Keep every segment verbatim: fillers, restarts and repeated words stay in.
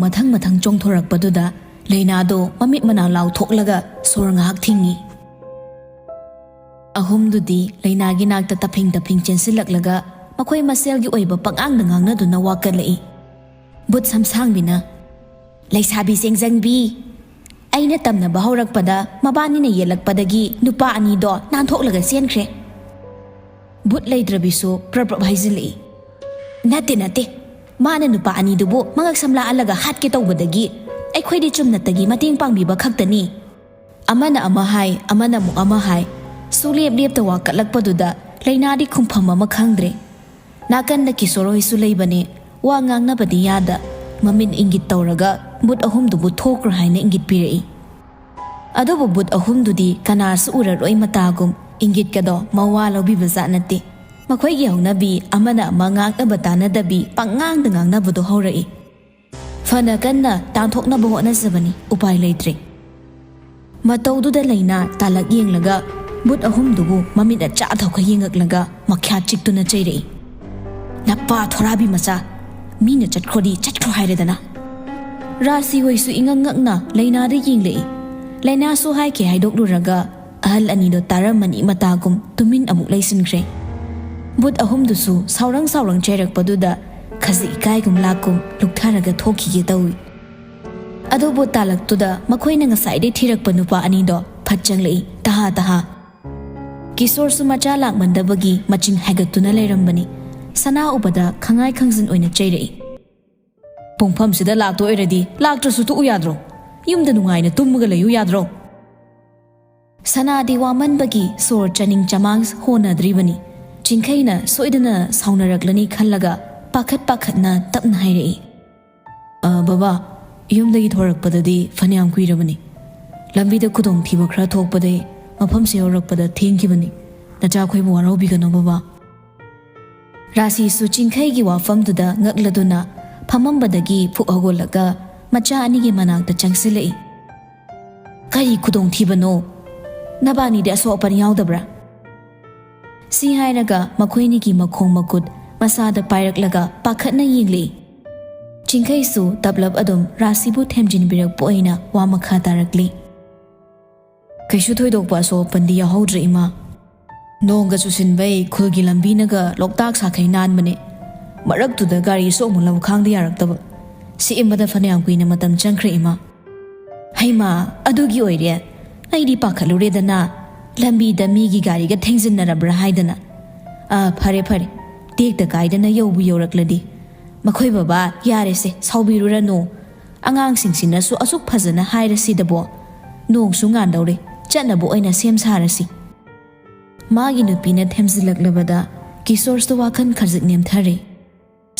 ꯃꯊꯪ ꯃꯊꯪ ꯆꯣꯡꯊꯣꯔꯛꯄꯗꯨꯗ ꯂꯩꯅꯥꯗꯣ ꯃꯃꯤꯠ ꯃꯅꯥ ꯂꯥꯎꯊꯣꯛꯂꯒ ꯁꯣꯔ ꯉꯥꯏꯍꯥꯛ ꯊꯤꯡꯉꯤ꯫ ꯑꯍꯨꯝꯗꯨꯗꯤ ꯂꯩꯅꯥꯒꯤ ꯅꯥꯛꯇ ꯇꯞꯐꯤꯡ ꯇꯞꯐꯤꯡ ꯆꯦꯟꯁꯤꯜꯂꯛꯂꯒ ꯃꯈꯣꯏ ꯃꯁꯦꯜꯒꯤ ꯑꯣꯏꯕ ꯄꯉꯥꯡꯗ ꯉꯥꯡꯅꯗꯨꯅ ꯋꯥꯀꯠꯂꯛꯏ꯫ ꯕꯨꯠ ꯁꯝꯁꯥꯡꯕꯤꯅ, "ꯂꯩꯁꯥꯕꯤ ꯆꯦꯡꯖꯪꯕꯤ, ꯑꯩꯅ ꯇꯝꯅꯕ ꯍꯧꯔꯛꯄꯗ ꯃꯕꯥꯅꯤꯅ ꯌꯦꯜꯂꯛꯄꯗꯒꯤ ꯅꯨꯄꯥ ꯑꯅꯤꯗꯣ ꯅꯥꯟꯊꯣꯛꯂꯒ ꯆꯦꯟꯈ꯭ꯔꯦ"꯫ ꯕꯨꯠ ꯂꯩꯇ꯭ꯔꯕꯤꯁꯨ ꯄ꯭ꯔꯞ ꯄ꯭ꯔꯞ ꯍꯥꯏꯖꯤꯜꯂꯛꯏ꯫ "ꯅꯠꯇꯦ, ꯅꯠꯇꯦ, ꯃꯥꯅ ꯅꯨꯄꯥ ꯑꯅꯤꯗꯨꯕꯨ ꯃꯉꯛ ꯁꯝꯂꯥꯛꯍꯜꯂꯒ ꯍꯥꯠꯀꯦ ꯇꯧꯕꯗꯒꯤ ꯑꯩꯈꯣꯏꯗꯤ ꯆꯨꯝꯅꯇꯒꯤ ꯃꯇꯦꯡ ꯄꯥꯡꯕꯤꯕ ꯈꯛꯇꯅꯤ"꯫ ꯑꯃꯅ ꯑꯃ ꯍꯥꯏ, ꯑꯃꯅ ꯑꯃꯨꯛ ꯑꯃ ꯍꯥꯏ, ꯁꯨꯂꯦꯞ ꯂꯦꯞꯇ ꯋꯥꯀꯠꯂꯛꯄꯗꯨꯗ ꯂꯩꯅꯥꯗꯤ ꯈꯨꯝꯐꯝ ꯑꯃ ꯈꯪꯗ꯭ꯔꯦ꯫ ꯅꯥꯀꯟꯗ ꯀꯤꯁꯣꯔ ꯍꯣꯏꯁꯨ ꯂꯩꯕꯅꯦ, ꯋꯥ ꯉꯥꯡꯅꯕꯗꯤ ꯌꯥꯗ, ꯃꯃꯤꯠ ꯏꯪꯒꯤꯠ ꯇꯧꯔꯒ ꯕꯨꯠ ꯑꯍꯨꯝꯗꯨꯕꯨ ꯊꯣꯛꯈ꯭ꯔꯣ ꯍꯥꯏꯅ ꯏꯪꯒꯤꯠ ꯄꯤꯔꯛꯏ꯫ ꯑꯗꯨꯕꯨ ꯕꯨꯠ ꯑꯍꯨꯝꯗꯨꯗꯤ ꯀꯅꯥꯁꯨ ꯎꯔꯔꯣꯏ ꯃꯇꯥꯒꯨꯝ ꯏꯪꯒꯤꯠꯀꯗꯣ ꯃꯋꯥ ꯂꯧꯕꯤꯕ ꯖꯥꯠ ꯅꯠꯇꯦ꯫ ꯃꯈꯣꯏꯒꯤ ꯍꯧꯅꯕꯤ ꯑꯃꯅ ꯑꯃ ꯉꯥꯡꯅꯕ ꯇꯥꯅꯗꯕꯤ ꯄꯉꯥꯡꯗ ꯉꯥꯡꯅꯕꯗꯣ ꯍꯧꯔꯛꯏ꯫ ꯐꯅ ꯀꯟꯅ ꯇꯥꯟꯊꯣꯛꯅꯕ ꯍꯣꯠꯅꯖꯕꯅꯤ, ꯎꯄꯥꯏ ꯂꯩꯇ꯭ꯔꯦ꯫ ꯃꯇꯧꯗꯨꯗ ꯂꯩꯅꯥ ꯇꯥꯂꯛ ꯌꯦꯡꯂꯒ ꯕꯨꯠ ꯑꯍꯨꯝꯗꯨꯕꯨ ꯃꯃꯤꯠ ꯑꯆꯥ ꯊꯧꯈ ꯌꯦꯡꯉꯛꯂꯒ ꯃꯈ꯭ꯌꯥꯠ ꯆꯤꯛꯇꯨꯅ ꯆꯩꯔꯛꯏ꯫ "ꯅꯄꯥ ꯊꯣꯔꯥꯕꯤ ꯃꯆꯥ, ꯃꯤꯅ ꯆꯠꯈ꯭ꯔꯣꯗꯤ ꯆꯠꯈ꯭ꯔꯣ ꯍꯥꯏꯔꯦꯗꯅ"꯫ ꯔꯥꯁꯤ ꯍꯣꯏꯁꯨ ꯏꯉꯛ ꯉꯛꯅ ꯂꯩꯅꯥꯗ ꯌꯦꯡꯂꯛꯏ꯫ ꯂꯩꯅꯥꯁꯨ ꯍꯥꯏꯈꯤ ꯍꯥꯏꯗꯣꯛꯂꯨꯔꯒ ꯑꯍꯜ ꯑꯅꯤꯗꯣ ꯇꯥꯔꯝꯃꯅꯤ ꯃꯇꯥꯒꯨꯝ ꯇꯨꯃꯤꯟ ꯑꯃꯨꯛ ꯂꯩꯁꯤꯟꯈ꯭ꯔꯦ꯫ ꯕꯨꯠ ꯑꯍꯨꯝꯗꯨꯁꯨ ꯁꯥꯎꯔꯪ ꯁꯥꯎꯔꯪ ꯆꯩꯔꯛꯄꯗꯨꯗ ꯈꯖꯤꯛ ꯏꯀꯥꯏꯒꯨꯝ ꯂꯥꯛꯀꯨꯝ ꯂꯨꯛꯊꯔꯒ ꯊꯣꯛꯈꯤꯒꯦ ꯇꯧꯏ꯫ ꯑꯗꯨꯕꯨ ꯇꯥꯂꯛꯇꯨꯗ ꯃꯈꯣꯏꯅ ꯉꯁꯥꯏꯗꯩ ꯊꯤꯔꯛꯄ ꯅꯨꯄꯥ ꯑꯅꯤꯗꯣ ꯐꯠ ꯆꯪꯂꯛꯏ, ꯇꯍꯥ ꯇꯍꯥ꯫ ꯀꯤꯁꯣꯔꯁꯨ ꯃꯆꯥ ꯂꯥꯛꯃꯟꯗꯕꯒꯤ ꯃꯆꯤꯡ ꯍꯥꯏꯒꯠꯇꯨꯅ ꯂꯩꯔꯝꯕꯅꯤ꯫ ꯁꯅꯥ ꯎꯕꯗ ꯈꯪꯉꯥꯏ ꯈꯪꯖꯤꯟ ꯑꯣꯏꯅ ꯆꯩꯔꯛꯏ꯫ "ꯄꯨꯡꯐꯝꯁꯤꯗ ꯂꯥꯛꯇꯣꯏ ꯑꯣꯏꯔꯗꯤ ꯂꯥꯛꯇ꯭ꯔꯁꯨ ꯇꯣꯛꯎ ꯌꯥꯗ꯭ꯔꯣ? ꯌꯨꯝꯗ ꯅꯨꯡꯉꯥꯏꯅ ꯇꯨꯝꯃꯒ ꯂꯩꯌꯨ ꯌꯥꯗ꯭ꯔꯣ?" ꯁꯅꯥꯗꯤ ꯋꯥꯃꯟꯕꯒꯤ ꯁꯣꯔ ꯆꯥꯅꯤꯡ ꯆꯃꯥꯡ ꯍꯣꯟꯅꯗ꯭ꯔꯤꯕꯅꯤ꯫ ꯆꯤꯡꯈꯩꯅ ꯁꯣꯏꯗꯅ ꯁꯥꯎꯅꯔꯛꯂꯅꯤ ꯈꯜꯂꯒ ꯄꯥꯈꯠ ꯄꯥꯈꯠꯅ ꯇꯞꯅ ꯍꯥꯏꯔꯛꯏ꯫ "ꯑ, ꯕꯕꯥ, ꯌꯨꯝꯗꯒꯤ ꯊꯣꯔꯛꯄꯗꯗꯤ ꯐꯅꯌꯥꯝ ꯀꯨꯏꯔꯕꯅꯤ꯫ ꯂꯝꯕꯤꯗ ꯈꯨꯗꯣꯡꯊꯤꯕ ꯈꯔ ꯊꯣꯛꯄꯗꯩ ꯃꯐꯝꯁꯤ ꯌꯧꯔꯛꯄꯗ ꯊꯦꯡꯈꯤꯕꯅꯤ꯫ ꯅꯆꯥꯈꯣꯏꯕꯨ ꯋꯥꯔꯧꯕꯤꯒꯅꯨ, ꯕꯕꯥ"꯫ ꯔꯥꯁꯤꯁꯨ ꯆꯤꯡꯈꯩꯒꯤ ꯋꯥꯐꯝꯗꯨꯗ ꯉꯛꯂꯗꯨꯅ ꯐꯝꯃꯝꯕꯗꯒꯤ ꯐꯨꯛ ꯍꯧꯒꯠꯂꯒ ꯃꯆꯥ ꯑꯅꯤꯒꯤ ꯃꯅꯥꯛꯇ ꯆꯪꯁꯤꯜꯂꯛꯏ꯫ "ꯀꯔꯤ ꯈꯨꯗꯣꯡꯊꯤꯕꯅꯣ? ꯅꯕꯥꯅꯤꯗꯤ ꯑꯁꯣꯛ ꯑꯄꯟ ꯌꯥꯎꯗꯕ꯭ꯔꯥ?" ꯁꯤ ꯍꯥꯏꯔꯒ ꯃꯈꯣꯏꯅꯤꯒꯤ ꯃꯈꯣꯡ ꯃꯈꯨꯠ ꯃꯁꯥꯗ ꯄꯥꯏꯔꯛꯂꯒ ꯄꯥꯈꯠꯅ ꯌꯦꯡꯂꯛꯏ꯫ ꯆꯤꯡꯈꯩꯁꯨ ꯇꯞꯂꯞ ꯑꯗꯨꯝ ꯔꯥꯁꯤꯕꯨ ꯊꯦꯝꯖꯤꯟꯕꯤꯔꯛꯄ ꯑꯣꯏꯅ ꯋꯥ ꯃꯈꯥ ꯇꯥꯔꯛꯂꯤ꯫ "ꯀꯩꯁꯨ ꯊꯣꯏꯗꯣꯛꯄ ꯑꯁꯣꯛ ꯑꯄꯟꯗꯤ ꯌꯥꯎꯍꯧꯗ꯭ꯔꯦ, ꯏꯃꯥ꯫ ꯅꯣꯡꯒ ꯆꯨꯁꯤꯟꯕꯩ ꯈꯨꯜꯒꯤ ꯂꯝꯕꯤꯅꯒ ꯂꯣꯛꯇꯥꯛ ꯁꯥꯈꯩ ꯅꯥꯟꯕꯅꯦ꯫ ꯃꯔꯛꯇꯨꯗ ꯒꯥꯔꯤꯁꯨ ꯑꯃꯨꯛ ꯂꯧꯈꯥꯡꯗ ꯌꯥꯔꯛꯇꯕ꯫ ꯁꯤꯃꯗ ꯐꯅꯌꯥꯝ ꯀꯨꯏꯅ ꯃꯇꯝ ꯆꯪꯈ꯭ꯔꯦ, ꯏꯃꯥ꯫" "ꯍꯩꯃꯥ, ꯑꯗꯨꯒꯤ ꯑꯣꯏꯔꯦ꯫ ꯑꯩꯗꯤ ꯄꯥꯈꯠꯂꯨꯔꯦꯗꯅ, ꯂꯝꯕꯤꯗ ꯃꯤꯒꯤ ꯒꯥꯔꯤꯒ ꯊꯦꯡꯖꯤꯟꯅꯔꯕ꯭ꯔꯥ ꯍꯥꯏꯗꯅ꯫ ꯑꯥ, ꯐꯔꯦ ꯐꯔꯦ, ꯇꯦꯛꯇ ꯀꯥꯏꯗꯅ ꯌꯧꯕꯨ ꯌꯧꯔꯛꯂꯗꯤ꯫ ꯃꯈꯣꯏ ꯕꯕꯥ, ꯌꯥꯔꯦꯁꯦ, ꯁꯥꯎꯕꯤꯔꯨꯔꯅꯨ꯫ ꯑꯉꯥꯡꯁꯤꯡꯁꯤꯅꯁꯨ ꯑꯁꯨꯛ ꯐꯖꯅ ꯍꯥꯏꯔꯁꯤꯗꯕꯣ꯫ ꯅꯣꯡꯁꯨ ꯉꯥꯟꯗꯧꯔꯦ, ꯆꯠꯅꯕ ꯑꯣꯏꯅ ꯁꯦꯝ ꯁꯥꯔꯁꯤ꯫" ꯃꯥꯒꯤ ꯅꯨꯄꯤꯅ ꯊꯦꯝꯖꯤꯜꯂꯛꯂꯕꯗ ꯀꯤꯁꯣꯔꯁꯨ ꯋꯥꯈꯜ ꯈꯖꯤꯛ ꯅꯦꯝꯊꯔꯦ꯫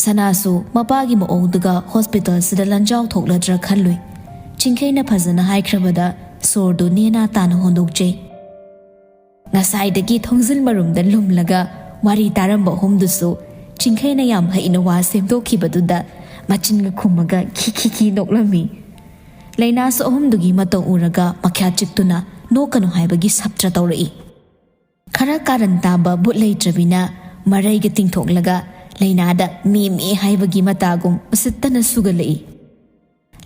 ꯁꯅꯥꯁꯨ ꯃꯄꯥꯒꯤ ꯃꯑꯣꯡꯗꯨꯒ ꯍꯣꯁꯄꯤꯇꯥꯜꯁꯤꯗ ꯂꯟꯖꯥꯎ ꯊꯣꯛꯂꯗ꯭ꯔꯥ ꯈꯜꯂꯨꯏ꯫ ꯆꯤꯡꯈꯩꯅ ꯐꯖꯅ ꯍꯥꯏꯈ꯭ꯔꯕꯗ ꯁꯣꯔꯗꯨ ꯅꯦꯅꯥ ꯇꯥꯅ ꯍꯣꯟꯗꯣꯛꯆꯩ꯫ ꯉꯁꯥꯏꯗꯒꯤ ꯊꯣꯡꯖꯤꯜ ꯃꯔꯨꯝꯗ ꯂꯨꯝꯂꯒ ꯋꯥꯔꯤ ꯇꯥꯔꯝꯕ ꯑꯍꯨꯝꯗꯨꯁꯨ ꯆꯤꯡꯈꯩꯅ ꯌꯥꯝ ꯍꯩꯅ ꯋꯥ ꯁꯦꯝꯗꯣꯛꯈꯤꯕꯗꯨꯗ ꯃꯆꯤꯟꯒ ꯈꯨꯝꯃꯒ ꯈꯤ ꯈꯤ ꯈꯤ ꯅꯣꯛꯂꯝꯃꯤ꯫ ꯂꯩꯅꯥꯁꯨ ꯑꯍꯨꯝꯗꯨꯒꯤ ꯃꯇꯧ ꯎꯔꯒ ꯃꯈ꯭ꯌꯥꯠ ꯆꯤꯛꯇꯨꯅ ꯅꯣꯛꯀꯅꯨ ꯍꯥꯏꯕꯒꯤ ꯁꯞꯇ꯭ꯔ ꯇꯧꯔꯛꯏ꯫ ꯈꯔ ꯀꯥꯔꯟ ꯇꯥꯕ ꯕꯨꯠ ꯂꯩꯇ꯭ꯔꯕꯤꯅ ꯃꯔꯩꯒ ꯇꯤꯡꯊꯣꯛꯂꯒ ꯂꯩꯅꯥꯗ ꯃꯦ ꯃꯦ ꯍꯥꯏꯕꯒꯤ ꯃꯇꯥꯒꯨꯝ ꯎꯁꯤꯠꯇꯅ ꯁꯨꯒꯠꯂꯛꯏ꯫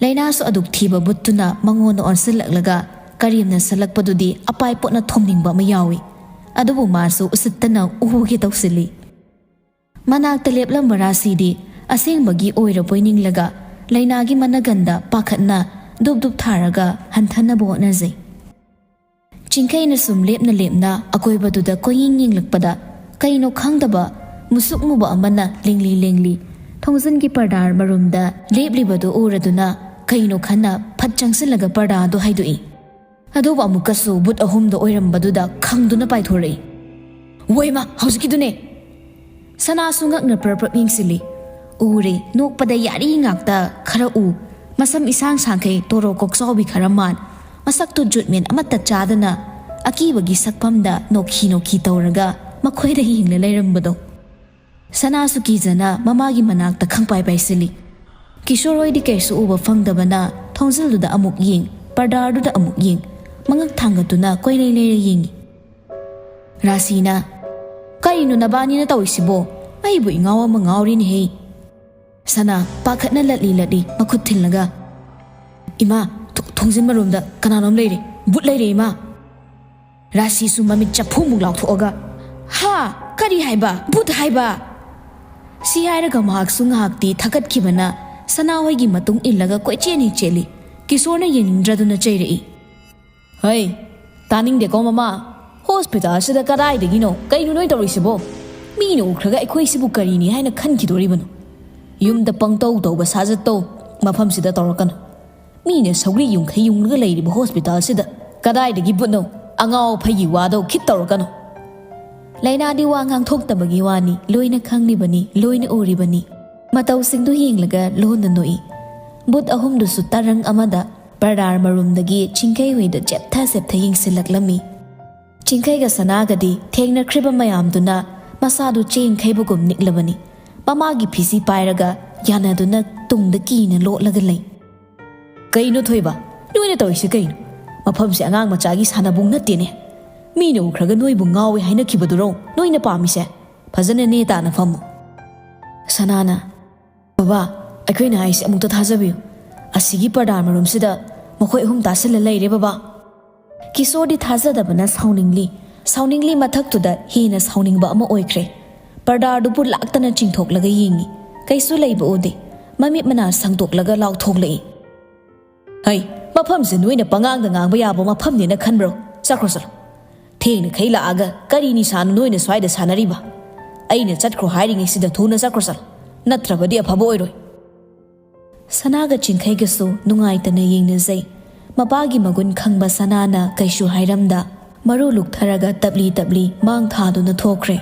ꯂꯩꯅꯥꯁꯨ ꯑꯗꯨꯛ ꯊꯤꯕ ꯕꯨꯠꯇꯨꯅ ꯃꯉꯣꯟꯗ ꯑꯣꯟꯁꯤꯜꯂꯛꯂꯒ ꯀꯔꯦꯝꯅ ꯁꯜꯂꯛꯄꯗꯨꯗꯤ ꯑꯄꯥꯏ ꯄꯣꯠꯅ ꯊꯣꯝꯅꯤꯡꯕ ꯑꯃ ꯌꯥꯎꯏ꯫ ꯑꯗꯨꯕꯨ ꯃꯥꯁꯨ ꯎꯁꯤꯠꯇꯅ ꯎꯍꯨꯒꯦ ꯇꯧꯁꯤꯜꯂꯤ꯫ ꯃꯅꯥꯛꯇ ꯂꯦꯞꯂꯝꯕ ꯔꯥꯁꯤꯗꯤ ꯑꯁꯦꯡꯕꯒꯤ ꯑꯣꯏꯔꯕꯣꯏ ꯅꯤꯡꯂꯒ ꯂꯩꯅꯥꯒꯤ ꯃꯅꯒꯟꯗ ꯄꯥꯈꯠꯅ ꯗꯨꯞ ꯗꯨꯞ ꯊꯥꯔꯒ ꯍꯟꯊꯅꯕ ꯍꯣꯠꯅꯖꯩ꯫ ꯆꯤꯡꯈꯩꯅ ꯁꯨꯝ ꯂꯦꯞꯅ ꯂꯦꯞꯅ ꯑꯀꯣꯏꯕꯗꯨꯗ ꯀꯣꯏꯌꯦꯡ ꯌꯦꯡꯂꯛꯄꯗ ꯀꯩꯅꯣ ꯈꯪꯗꯕ ꯃꯨꯁꯨꯛ ꯃꯨꯕ ꯑꯃꯅ ꯂꯦꯡꯂꯤ ꯂꯦꯡꯂꯤ ꯊꯣꯡꯖꯤꯟꯒꯤ ꯄꯔꯗꯥꯔ ꯃꯔꯨꯝꯗ ꯂꯦꯞꯂꯤꯕꯗꯨ ꯎꯔꯗꯨꯅ ꯀꯩꯅꯣ ꯈꯟꯅ ꯐꯠ ꯆꯪꯁꯤꯜꯂꯒ ꯄꯔꯗꯥꯗꯨ ꯍꯥꯏꯗꯣꯛꯏ꯫ ꯑꯗꯨꯕꯨ ꯑꯃꯨꯛꯀꯁꯨ ꯕꯨꯠ ꯑꯍꯨꯝꯗꯣ ꯑꯣꯏꯔꯝꯕꯗꯨꯗ ꯈꯪꯗꯨꯅ ꯄꯥꯏꯊꯣꯔꯛꯏ꯫ "ꯋꯣꯏꯃ, ꯍꯧꯖꯤꯛꯀꯤꯗꯨꯅꯦ!" ꯁꯅꯥꯁꯨ ꯉꯛꯅ ꯄ꯭ꯔꯞ ꯄ꯭ꯔꯞ ꯌꯦꯡꯁꯤꯜꯂꯤ꯫ ꯎꯔꯦ, ꯅꯣꯛꯄꯗ ꯌꯥꯔꯤ ꯉꯥꯛꯇ ꯈꯔ ꯎ, ꯃꯁꯝ ꯏꯁꯥꯡ ꯁꯥꯡꯈꯩ ꯇꯣꯔꯣ ꯀꯣꯛꯆꯥꯎꯕꯤ ꯈꯔ ꯃꯥꯟ, ꯃꯁꯛꯇꯨ ꯖꯨꯠꯃꯦꯟ ꯑꯃꯠꯇ ꯆꯥꯗꯅ ꯑꯀꯤꯕꯒꯤ ꯁꯛꯐꯝꯗ ꯅꯣꯛꯈꯤ ꯅꯣꯛꯈꯤ ꯇꯧꯔꯒ ꯃꯈꯣꯏꯗ ꯌꯦꯡꯂ ꯂꯩꯔꯝꯕꯗꯣ꯫ ꯁꯅꯥꯁꯨ ꯀꯤꯖꯅ ꯃꯃꯥꯒꯤ ꯃꯅꯥꯛꯇ ꯈꯪꯄꯥꯏ ꯄꯥꯏꯁꯤꯜꯂꯤ꯫ ꯀꯤꯁꯣꯔ ꯍꯣꯏꯗꯤ ꯀꯩꯁꯨ ꯎꯕ ꯐꯪꯗꯕꯅ ꯊꯣꯡꯖꯤꯜꯗꯨꯗ ꯑꯃꯨꯛ ꯌꯦꯡ, ꯄꯔꯗꯥꯔꯗꯨꯗ ꯑꯃꯨꯛ ꯌꯦꯡ, ꯃꯉꯛ ꯊꯥꯡꯒꯠꯇꯨꯅ ꯀꯣꯏꯂꯩ ꯂꯩꯔ ꯌꯦꯡꯉꯤ꯫ ꯔꯥꯁꯤꯅ, "ꯀꯔꯤꯅꯣ ꯅꯕꯥꯅꯤꯅ ꯇꯧꯔꯤꯁꯤꯕꯣ? ꯑꯩꯕꯨ ꯏꯉꯥꯎ ꯑꯃ ꯉꯥꯎꯔꯤꯅꯦꯍꯦ!" ꯁꯅꯥ ꯄꯥꯈꯠꯅ ꯂꯠꯂꯤ ꯂꯠꯂꯤ ꯃꯈꯨꯠ ꯊꯤꯜꯂꯒ, "ꯏꯃꯥ, ꯊꯣ-, ꯊꯣꯡꯖꯤꯟ ꯃꯔꯣꯝꯗ ꯀꯅꯥꯅꯣꯝ ꯂꯩꯔꯦ, ꯚꯨꯠ ꯂꯩꯔꯦ ꯏꯃꯥ!" ꯔꯥꯁꯤꯁꯨ ꯃꯃꯤꯠ ꯆꯐꯨꯃꯨꯛ ꯂꯥꯎꯊꯣꯛꯑꯒ, "ꯍꯥ? ꯀꯔꯤ ꯍꯥꯏꯕ? ꯚꯨꯠ ꯍꯥꯏꯕ?" ꯁꯤ ꯍꯥꯏꯔꯒ ꯃꯍꯥꯛꯁꯨ ꯉꯥꯏꯍꯥꯛꯇꯤ ꯊꯀꯠꯈꯤꯕꯅ ꯁꯅꯥ ꯍꯣꯏꯒꯤ ꯃꯇꯨꯡ ꯏꯜꯂꯒ ꯀꯣꯏꯆꯦꯟ ꯍꯦꯛ ꯆꯦꯜꯂꯤ꯫ ꯀꯤꯁꯣꯔꯅ ꯌꯦꯡꯅꯤꯡꯗ꯭ꯔꯗꯨꯅ ꯆꯩꯔꯛꯏ꯫ "ꯍꯩ, ꯇꯥꯅꯤꯡꯗꯦꯀꯣ ꯃꯃꯥ꯫ ꯍꯣꯁꯄꯤꯇꯥꯜꯁꯤꯗ ꯀꯗꯥꯏꯗꯒꯤꯅꯣ? ꯀꯩꯅꯣ ꯅꯣꯏ ꯇꯧꯔꯤꯁꯤꯕꯣ? ꯃꯤꯅ ꯎꯈ꯭ꯔꯒ ꯑꯩꯈꯣꯏꯁꯤꯕꯨ ꯀꯔꯤꯅꯤ ꯍꯥꯏꯅ ꯈꯟꯈꯤꯗꯣꯔꯤꯕꯅꯣ? ꯌꯨꯝꯗ ꯄꯪꯇꯧ ꯇꯧꯕ ꯁꯥꯖꯠꯇꯣ ꯃꯐꯝꯁꯤꯗ ꯇꯧꯔꯛꯀꯅꯨ꯫ ꯃꯤꯅ ꯁꯧꯒ꯭ꯔꯤ ꯌꯨꯡꯈꯩ ꯌꯨꯡꯂꯒ ꯂꯩꯔꯤꯕ ꯍꯣꯁꯄꯤꯇꯥꯜꯁꯤꯗ ꯀꯗꯥꯏꯗꯒꯤ ꯚꯨꯠꯅꯣ? ꯑꯉꯥꯎ ꯑꯐꯩꯒꯤ ꯋꯥꯗꯣ ꯈꯤꯠ ꯇꯧꯔꯛꯀꯅꯨ꯫" ꯂꯥꯏꯅꯥꯗꯤ ꯋꯥ ꯉꯥꯡꯊꯣꯛꯇꯕꯒꯤ ꯋꯥꯅꯤ, ꯂꯣꯏꯅ ꯈꯪꯂꯤꯕꯅꯤ, ꯂꯣꯏꯅ ꯎꯔꯤꯕꯅꯤ꯫ ꯃꯇꯧꯁꯤꯡꯗꯨ ꯌꯦꯡꯂꯒ ꯂꯣꯟꯅ ꯅꯣꯛꯏ꯫ ꯚꯨꯠ ꯑꯍꯨꯝꯗꯨꯁꯨ ꯇꯔꯪ ꯑꯃꯗ ꯄꯔꯗꯥꯔ ꯃꯔꯨꯝꯗꯒꯤ ꯆꯤꯡꯈꯩ ꯍꯣꯏꯗ ꯆꯦꯞꯊ ꯆꯦꯞꯊ ꯌꯦꯡꯁꯤꯜꯂꯛꯂꯝꯃꯤ꯫ ꯆꯤꯡꯈꯩꯒ ꯁꯅꯥꯒꯗꯤ ꯊꯦꯡꯅꯈ꯭ꯔꯤꯕ ꯃꯌꯥꯝꯗꯨꯅ ꯃꯁꯥꯗꯨ ꯆꯦꯡꯈꯩꯕꯒꯨꯝ ꯅꯤꯛꯂꯕꯅꯤ꯫ ꯃꯃꯥꯒꯤ ꯐꯤꯁꯤ ꯄꯥꯏꯔꯒ ꯌꯥꯅꯗꯨꯅ ꯇꯨꯡꯗ ꯀꯤꯅ ꯂꯣꯠꯂꯒ ꯂꯩ꯫ "ꯀꯩꯅꯣ ꯊꯣꯏꯕ? ꯅꯣꯏꯅ ꯇꯧꯔꯤꯁꯦ ꯀꯩꯅꯣ? ꯃꯐꯝꯁꯦ ꯑꯉꯥꯡ ꯃꯆꯥꯒꯤ ꯁꯥꯟꯅꯕꯨꯡ ꯅꯠꯇꯦꯅꯦ꯫ ꯃꯤꯅ ꯎꯈ꯭ꯔꯒ ꯅꯣꯏꯕꯨ ꯉꯥꯎꯋꯦ ꯍꯥꯏꯅꯈꯤꯕꯗꯨꯔꯣ ꯅꯣꯏꯅ ꯄꯥꯝꯃꯤꯁꯦ? ꯐꯖꯅ ꯅꯦ ꯇꯥꯅ ꯐꯝꯃꯨ꯫" ꯁꯅꯥꯅ, "ꯕꯕꯥ, ꯑꯩꯈꯣꯏꯅ ꯍꯥꯏꯁꯦ ꯑꯃꯨꯛꯇ ꯊꯥꯖꯕꯤꯌꯨ꯫ ꯑꯁꯤꯒꯤ ꯄꯔꯗꯥ ꯃꯔꯨꯝꯁꯤꯗ ꯃꯈꯣꯏ ꯑꯍꯨꯝ ꯇꯥꯁꯤꯜꯂ ꯂꯩꯔꯦ ꯕꯕꯥ꯫" ꯀꯤꯁꯣꯔꯗꯤ ꯊꯥꯖꯗꯕꯅ ꯁꯥꯎꯅꯤꯡꯂꯤ꯫ ꯁꯥꯎꯅꯤꯡꯂꯤ ꯃꯊꯛꯇꯨꯗ ꯍꯦꯟꯅ ꯁꯥꯎꯅꯤꯡꯕ ꯑꯃ ꯑꯣꯏꯈ꯭ꯔꯦ꯫ ꯄꯔꯗꯥꯔꯗꯨꯕꯨ ꯂꯥꯛꯇꯅ ꯆꯤꯡꯊꯣꯛꯂꯒ ꯌꯦꯡꯉꯤ꯫ ꯀꯩꯁꯨ ꯂꯩꯕ ꯎꯗꯦ꯫ ꯃꯃꯤꯠ ꯃꯅꯥ ꯁꯪꯗꯣꯛꯂꯒ ꯂꯥꯎꯊꯣꯛꯂꯛꯏ꯫ "ꯍꯩ, ꯃꯐꯝꯁꯦ ꯅꯣꯏꯅ ꯄꯉꯥꯡꯗ ꯉꯥꯡꯕ ꯌꯥꯕ ꯃꯐꯝꯅꯦꯅ ꯈꯟꯕ꯭ꯔꯣ? ꯆꯠꯈ꯭ꯔꯣ ꯆꯠꯂꯣ꯫ ꯊꯦꯡꯅꯈꯩ ꯂꯥꯛꯑꯒ ꯀꯔꯤ ꯅꯤꯁꯥꯅꯣ ꯅꯣꯏꯅ ꯁ꯭ꯋꯥꯏꯗ ꯁꯥꯟꯅꯔꯤꯕ? ꯑꯩꯅ ꯆꯠꯈ꯭ꯔꯣ ꯍꯥꯏꯔꯤꯉꯩꯁꯤꯗ ꯊꯨꯅ ꯆꯠꯈ꯭ꯔꯣ ꯆꯠꯂꯣ꯫ ꯅꯠꯇ꯭ꯔꯕꯗꯤ ꯑꯐꯕ ꯑꯣꯏꯔꯣꯏ꯫" ꯁꯅꯥꯒ ꯆꯤꯡꯈꯩꯒꯁꯨ ꯅꯨꯡꯉꯥꯏꯇꯅ ꯌꯦꯡꯅꯖꯩ꯫ ꯃꯄꯥꯒꯤ ꯃꯒꯨꯟ ꯈꯪꯕ ꯁꯅꯥꯅ ꯀꯩꯁꯨ ꯍꯥꯏꯔꯝꯗ ꯃꯔꯨ ꯂꯨꯛꯊꯔꯒ ꯇꯞꯂꯤ ꯇꯞꯂꯤ ꯃꯥꯡ ꯊꯥꯗꯨꯅ ꯊꯣꯛꯈ꯭ꯔꯦ꯫